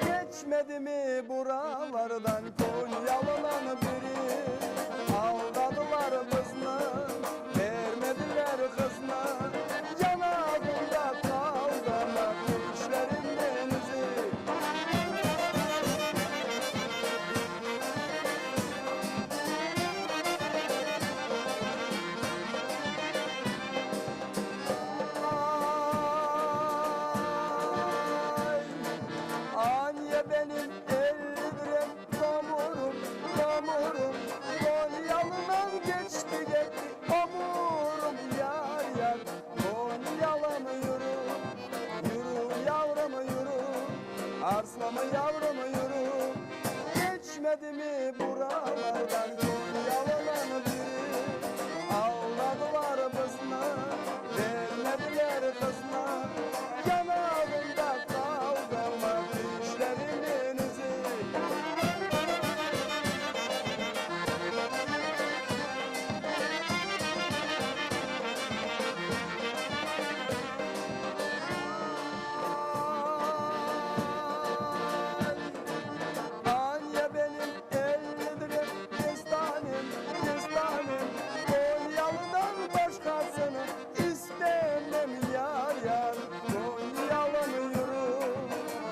Keçmedi mi buralardan Konyalılan biri? Aldadılar bizni, vermediler qıznı. Yanağımda qaldı mı tişlerinden izi? Ay, Aniye benim 50 lirem tomurum, tomurum, Konyalı'ndan keçti ketti ömürüm, yar, yar. Konyalım yürü, yürü yavrım yürü, Arslanım yavrım yürü. Keçmedi mi buralardan Konyalı'nın biri? Aldadılar bizni, vermediler qıznı. Yanağımda qaldı mı tişlerimin izi? Ay, Aniye benim 50 lirem kestanem, kestanem, Konyalı'dan başqasını istemem yar, yar. Konyalım yürü,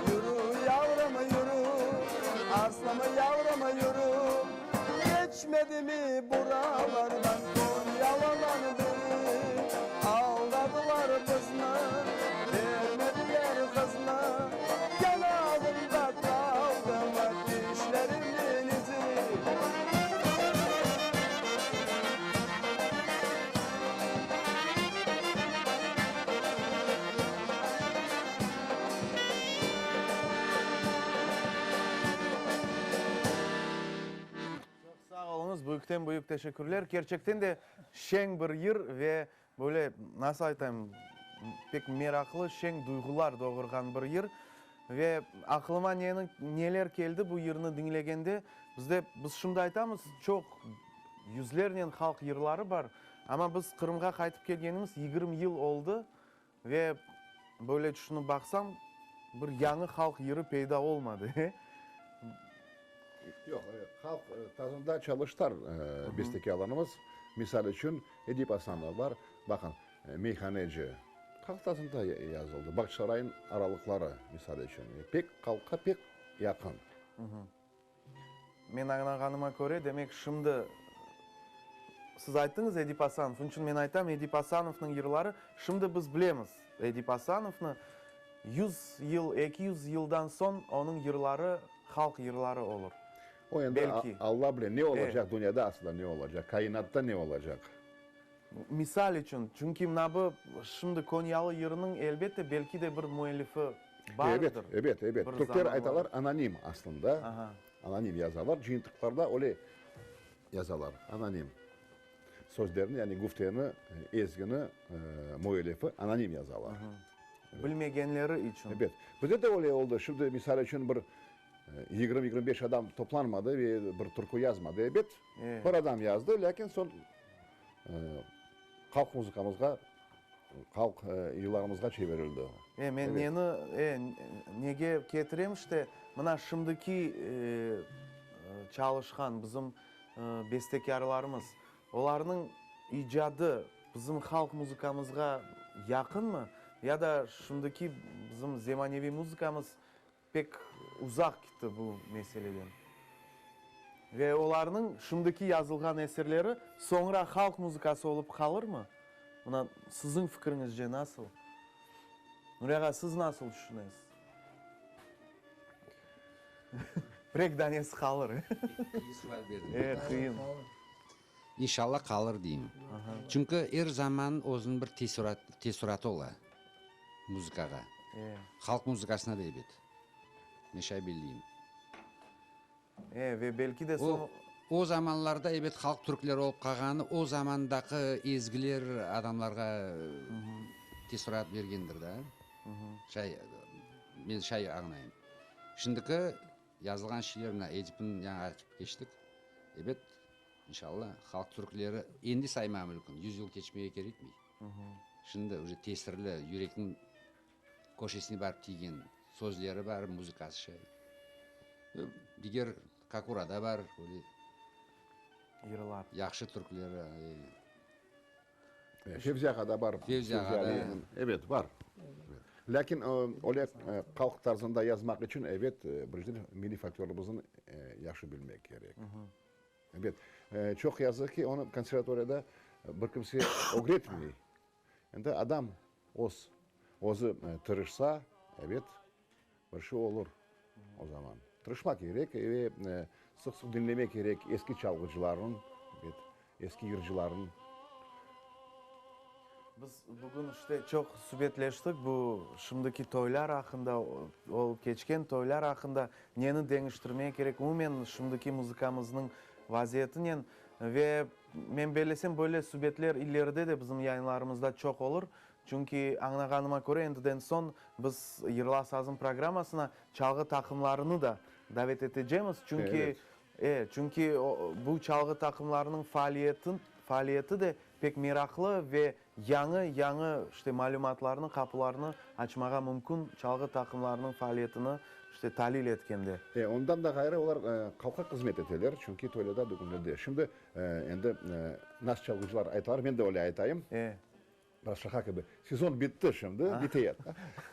yürü yavrım yürü, Arslanım yavrım yürü. Keçmedi mi buralardan Konyalı'dan biri? Aldadılar bizni, vermediler qıznı. Yanağımda qaldı mı tişlerimin izi? etemiz. Büyükten büyük teşekkürler. Kerçekten de şeñ bir yır ve böyle, nasıl aytayım, pek meraqlı, şeñ duyğular doğurğan bir yır. Ve aqlıma neni, neler keldi bu yırnı diñlegende, bizde, biz şimdi aytamız, çoq yüzlernen halq yırları bar, amma biz Qırımğa qaytıp kelgenimiz 20 yıl oldı ve böyle tüşünip baqsam, bir yañı halq yırı peyda olmadı. Yoq, halq tazında çalıştılar bestekârlarımız. Misal içün, Edip Asanov bar, baqın, Meyhaneci halq tazında yazıldı. Bağçasaray'nıñ aralıqları, misal içün, pek halqqa pek yaqın. Men añlağanıma köre, demek, şimdi siz ayttıñız Edip Asanov, onıñ içün men aytam, Edip Asanovnıñ yırları, şimdi biz bilemiz Edip Asanovnı, 100 yıl, 200 yıldan soñ onıñ yırları halq yırları olur. O endi Belki. Alla bile, ne olacaq dünyada aslında ne olacaq, kainatta ne olacaq. Misal içün, çünki mına bu şimdi Konyalı yırınıñ elbette belki de bir müellifi bardır. Ebet, ebet, ebet. Bir Türkler zamanlar. aytalar anonim aslında. Aha. Anonim yazalar, cıyıntıqlarda öyle yazalar, anonim. Sözlerni, yani güfteni, ezgini müellifi anonim yazalar. Bilmegenleri içün. Ebet. Bizde de öyle oldı. Şimdi, misal içün, bir 20-25 adam toplanmadı ve bir türkü yazmadı. Ebet, bir adam yazdı, lâkin soñ halq muzıkamızğa, halq yırlarımızğa çevirildi. E, men neni, e, nege ketirem işte, mına şimdiki çalışqan bizim bestekârlarımız, olarnıñ icadı bizim halq muzıkamızğa yaqınmı? Ya da şimdiki bizim zemaneviy muzıkamız Pek uzaq gitti bu meseleden. Ve olarnıñ şimdiki yazılğan eserleri soñra halq muzıkası olıp qalırmı? Mına siziñ fikriñizce nasıl? Nuri ağa, siz nasıl tüşünesiz? Birek danesi qalır. Qıyın sual berdiñ. E, qıyın. İnşalla qalır deyim. Çünki er zaman özüniñ bir teessuratı ola muzıkağa. Halq muzıkasına da ebet. Men şay belleyim. E, ve belki de soñ. O zamanlarda ebet halq türkleri olıp qalğanı o zamandaki ezgiler adamlarğa teessurat bergendir da. Şay, men şay añlayım. Şimdiki yazılğan şiirler mına Edipniñ yañı aytıp keçtik. Ebet, inşalla, halq türkleri endi sayma mümkün, yuz yıl keçmege kerekmey. Şimdi uje tesirli, yürekniñ köşesine barıp tiygen sözleri bar, muzıkası şay. Diger Kakurada bar, öyle Yırlar. yahşı türkleri. Fevzi ağa da bar. Fevzi ağa da. Evet, bar. Lâkin öyle halq tarzında yazmaq içün, evet, birinciden milliy folklorımıznı yahşı bilmek kerek. Ebet, çoq yazıq ki, onı konservatoriyada bir kimse ögretmey. Endi adam öz, özü tırışsa, ebet, bir şey olur o zaman. Tırışmaq kerek ve sıq-sıq diñlemek kerek eski çalğıcılarnıñ, ebet, eski yırcılarnıñ. Biz bugün işte çoq subetleştik bu şimdiki toylar aqqında, olıp keçken toylar aqqında, neni deñiştirmege kerek, umumen şimdiki muzıkamıznıñ vaziyetinen ve men bellesem böyle subetler ileride de bizim yayınlarımızda çoq olur, çünki añlağanıma köre endiden soñ biz Yırla sazım programmasına çalğı taqımlarını da davet etecemiz, çünki E, çünki bu çalğı taqımlarınıñ faaliyeti de pek meraqlı ve yañı, yañı, işte, malümatlarnı, qapılarnı açmağa mümkün çalğı taqımlarınıñ faaliyetini, işte, talil etkende. E, ondan da ğayrı olar halqqa hızmet eteler, çünki toylarda, dügünlerde. Şimdi endi nas çalğıcılar aytalar, men de öyle aytayım. E. Biraz şaqa kibi. Sezon bitti şimdi, biteyat.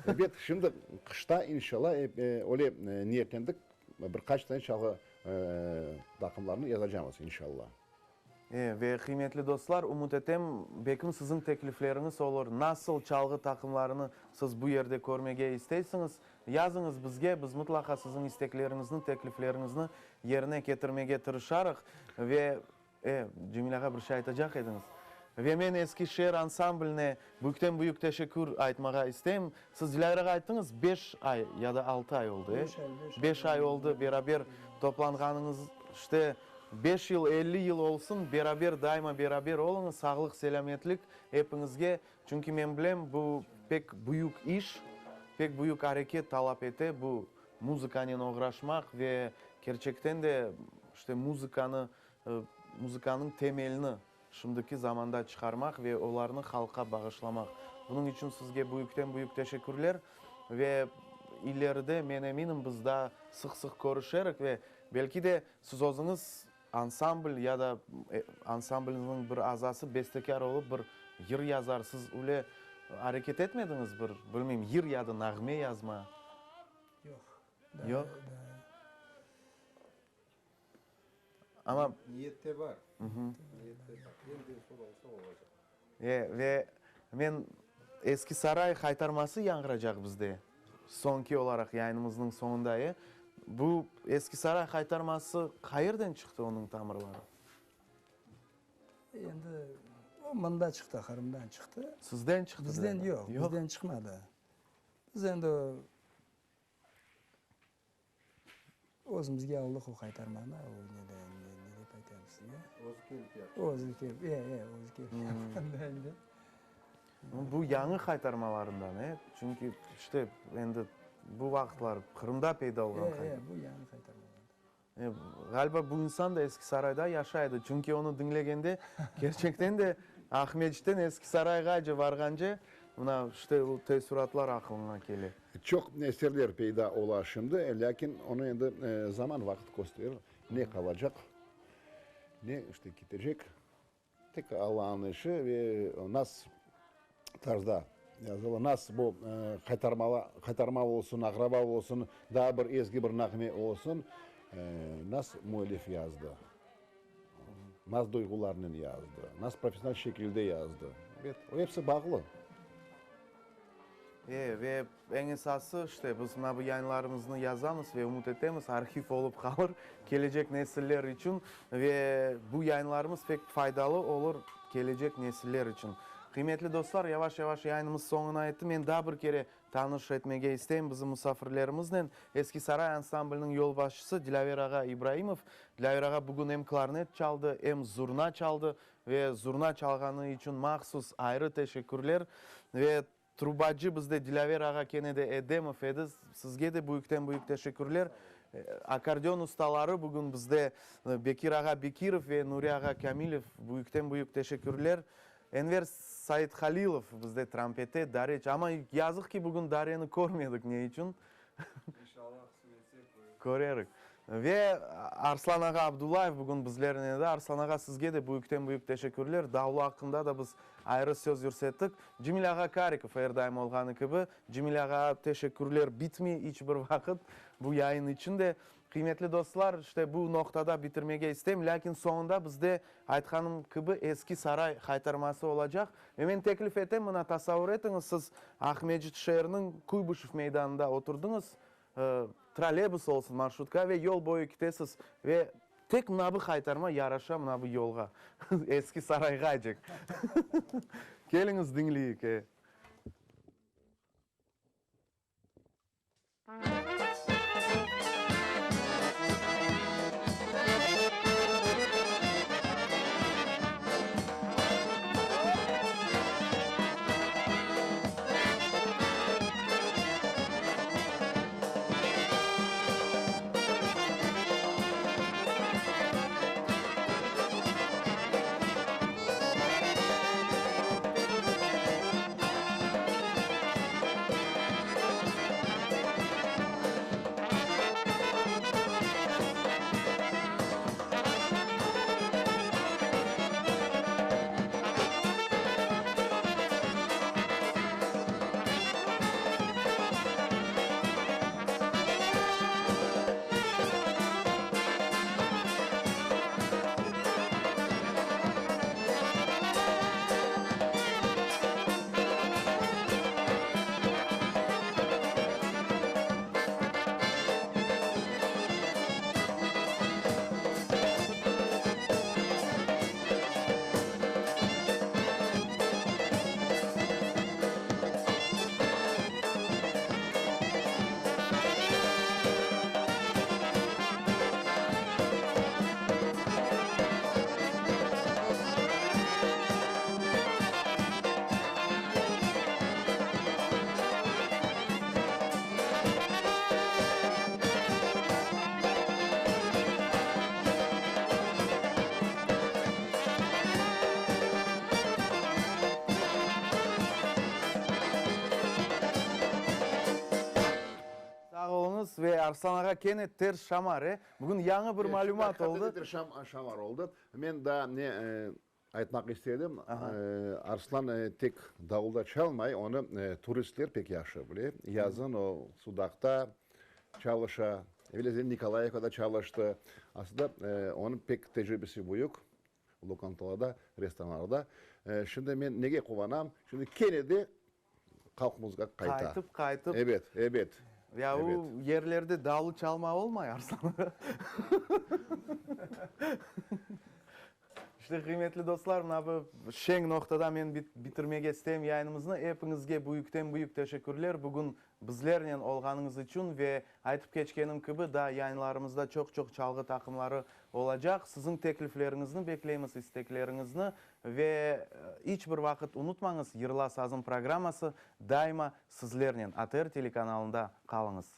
Ebet, şimdi qışta inşallah öyle niyetlendik, bir qaç tane çalğı taqımlarını yazacamız, inşallah. E, ve qıymetli dostlar, ümüt etem, belkim siziñ teklifleriñiz olur, nasıl çalğı taqımlarını siz bu yerde körmege isteysiñiz, yazıñız bizge, biz mıtlaqa siziñ istekleriñizni, teklifleriñizni yerine ketirmege tırışarıq ve E, Cemil ağa bir şey aytacaq ediñiz. Ve men Eski şeer ansambline büyükten-büyük teşekkür aytmağa isteyim. Siz Dilâver ağa ayttıñız, beş ay ya da altı ay oldı, e? Beş ay, beş ay. Beş ay oldı beraber toplanğanıñız. İşte. Beş yıl, 50 yıl olsun, beraber, daima beraber oluñız, sağlıq, selâmetlik epiñizge. Çünki men bilem, bu pek büyük iş, pek büyük areket talap ete, bu muzıkanen oğraşmaq ve kerçekten de, işte, muzıkanı, muzıkanıñ temelini şimdiki zamanda çıqarmaq ve olarnı halqqa bağışlamaq. Bunıñ içün sizge büyükten-büyük teşekkürler ve ileride, men eminim, biz daa sıq-sıq körüşerik ve belki de siz özüñiz ansambl ya da ansambliñizniñ bir azası bestekâr olıp bir yır yazarsız. Öyle areket etmediñiz bir, bilmeyim, yır ya da nağme yazma? Yoq. Yoq? Amma. Niyette bar. Niyette bar. Endi soñ olsa olacaq. E, ve men Eski Saray haytarması yañğıracaq bizde soñki olaraq yayınımıznıñ soñunda, e. Bu Eski Saray haytarması qayerden çıqtı onıñ tamırları? Endi o mında çıqtı, Qırımdan çıqtı. Sizden çıqtı? Bizden yoq, bizden çıqmadı. Biz endi Özümizge aldıq o qaytarmanı, o ne de, ne dep aytayım sizge. Özü kelip yaptı. Özü kelip, e, e, özü kelip yapqanda endi. Bu yañı qaytarmalarından, e? Çünki, işte, endi bu vaqıtlar Qırımda peyda olğan qaytarma. E, e, bu yañı qaytarmalardan. E, ğaliba bu insan da Eski Sarayda yaşay edi, çünki onı diñlegende, kerçekten de Aqmescitten Eski Sarayğace varğance, mına, işte, o teessuratlar aqılıña kele. Çoq eserler peyda ola şimdi, lâkin onı endi zaman, vaqıt kösterir, ne qalacaq, ne işte ketecek. Tek Allanıñ işi ve nas tarzda yazıla, nas bu qaytarmala, qaytarma olsun, aqraba olsun, daa bir ezgi bir nağme olsun, nas müellif yazdı, nas duyğularnen yazdı, nas professional şekilde yazdı. Ebet, o episi bağlı. E, ve eñ esası, işte, biz mına bu yayınlarımıznı yazamız ve ümüt etemiz, arhiv olıp qalır kelecek nesiller içün ve bu yayınlarımız pek faydalı olur kelecek nesiller içün. Qıymetli dostlar, yavaş-yavaş yayınımız soñuna yetti. Men daa bir kere tanış etmege isteyim bizim musafirlerimiznen. Eski Saray ansambliniñ yolbaşçısı Dilâver ağa İbraimov. Dilâver ağa bugün em klarnet çaldı, em zurna çaldı Ve zurna çalğanı içün mahsus ayrı teşekkürler. Ve trubacı bizde Dilâver ağa kene de Edemov edi. Sizge de büyükten büyük teşekkürler. Akkordeon ustaları bugün bizde Bekir ağa Bekirov ve Nuri ağa Kâmilev büyükten büyük teşekkürler. Enver Saidhalilov bizde trampete, dareç. Amma yazıq ki bugün dareni körmedik ne içün? İnşallah qısmetse köreriz. Körerik. Ve Arslan ağa Abdullayev bugün bizlernen edi. Arslan ağa, sizge de büyükten-büyük teşekkürler. Davlu aqqında da biz ayrı söz yürsettik. Cemil ağa Karikov, er daim olğanı kibi, Cemil ağa teşekkürler bitmey iç bir vaqıt bu yayın içün de. Qıymetli dostlar, işte bu noqtada bitirmege isteyim, lâkin soñunda bizde, aytqanım kibi, Eski Saray haytarması olacaq. Ve men teklif etem, mına tasavur etiñiz, siz Aqmescit şeeriniñ Kuybışev meydanında oturdıñız, Trolleybus olsun, marşrutka ve yol boyu kitesiz ve tek mına bu haytarma yaraşa mına bu yolğa, Eski Sarayğacek. Keliñiz diñleyik, e. etemiz ve Arslan ağa kene ters şamar, e? Bugün yañı bir malümat oldı. Ters şamar oldı. Men daa ne aytmaq istedim, Arslan tek davulda çalmay, onı turistler pek yahşı bile. Yazın o Sudaqta çalışa, evelezden Nikolayevkada çalıştı. Aslında onıñ pek tecribesi büyük lokantalarda, restoranlarda. Şimdi men nege quvanam, şimdi kene de Halq muzıka qayta. Qaytıp, qaytıp. Ebet, ebet. Ya o yerlerde davul çalma olmay, Arslan. İşte, qıymetli dostlar, mına bu şeñ noqtada men bitirmege isteyim yayınımıznı. Epiñizge büyükten-büyük teşekkürler bugün bizlernen olğanıñız içün ve aytıp keçkenim kibi, daa yayınlarımızda çoq-çoq çalğı taqımları olacaq. Siziñ teklifleriñizni bekleymiz, istekleriñizni Ve iç bir vaqıt unutmañız, Yırla sazım programması daima sizlernen, ATR telekanalında qalıñız.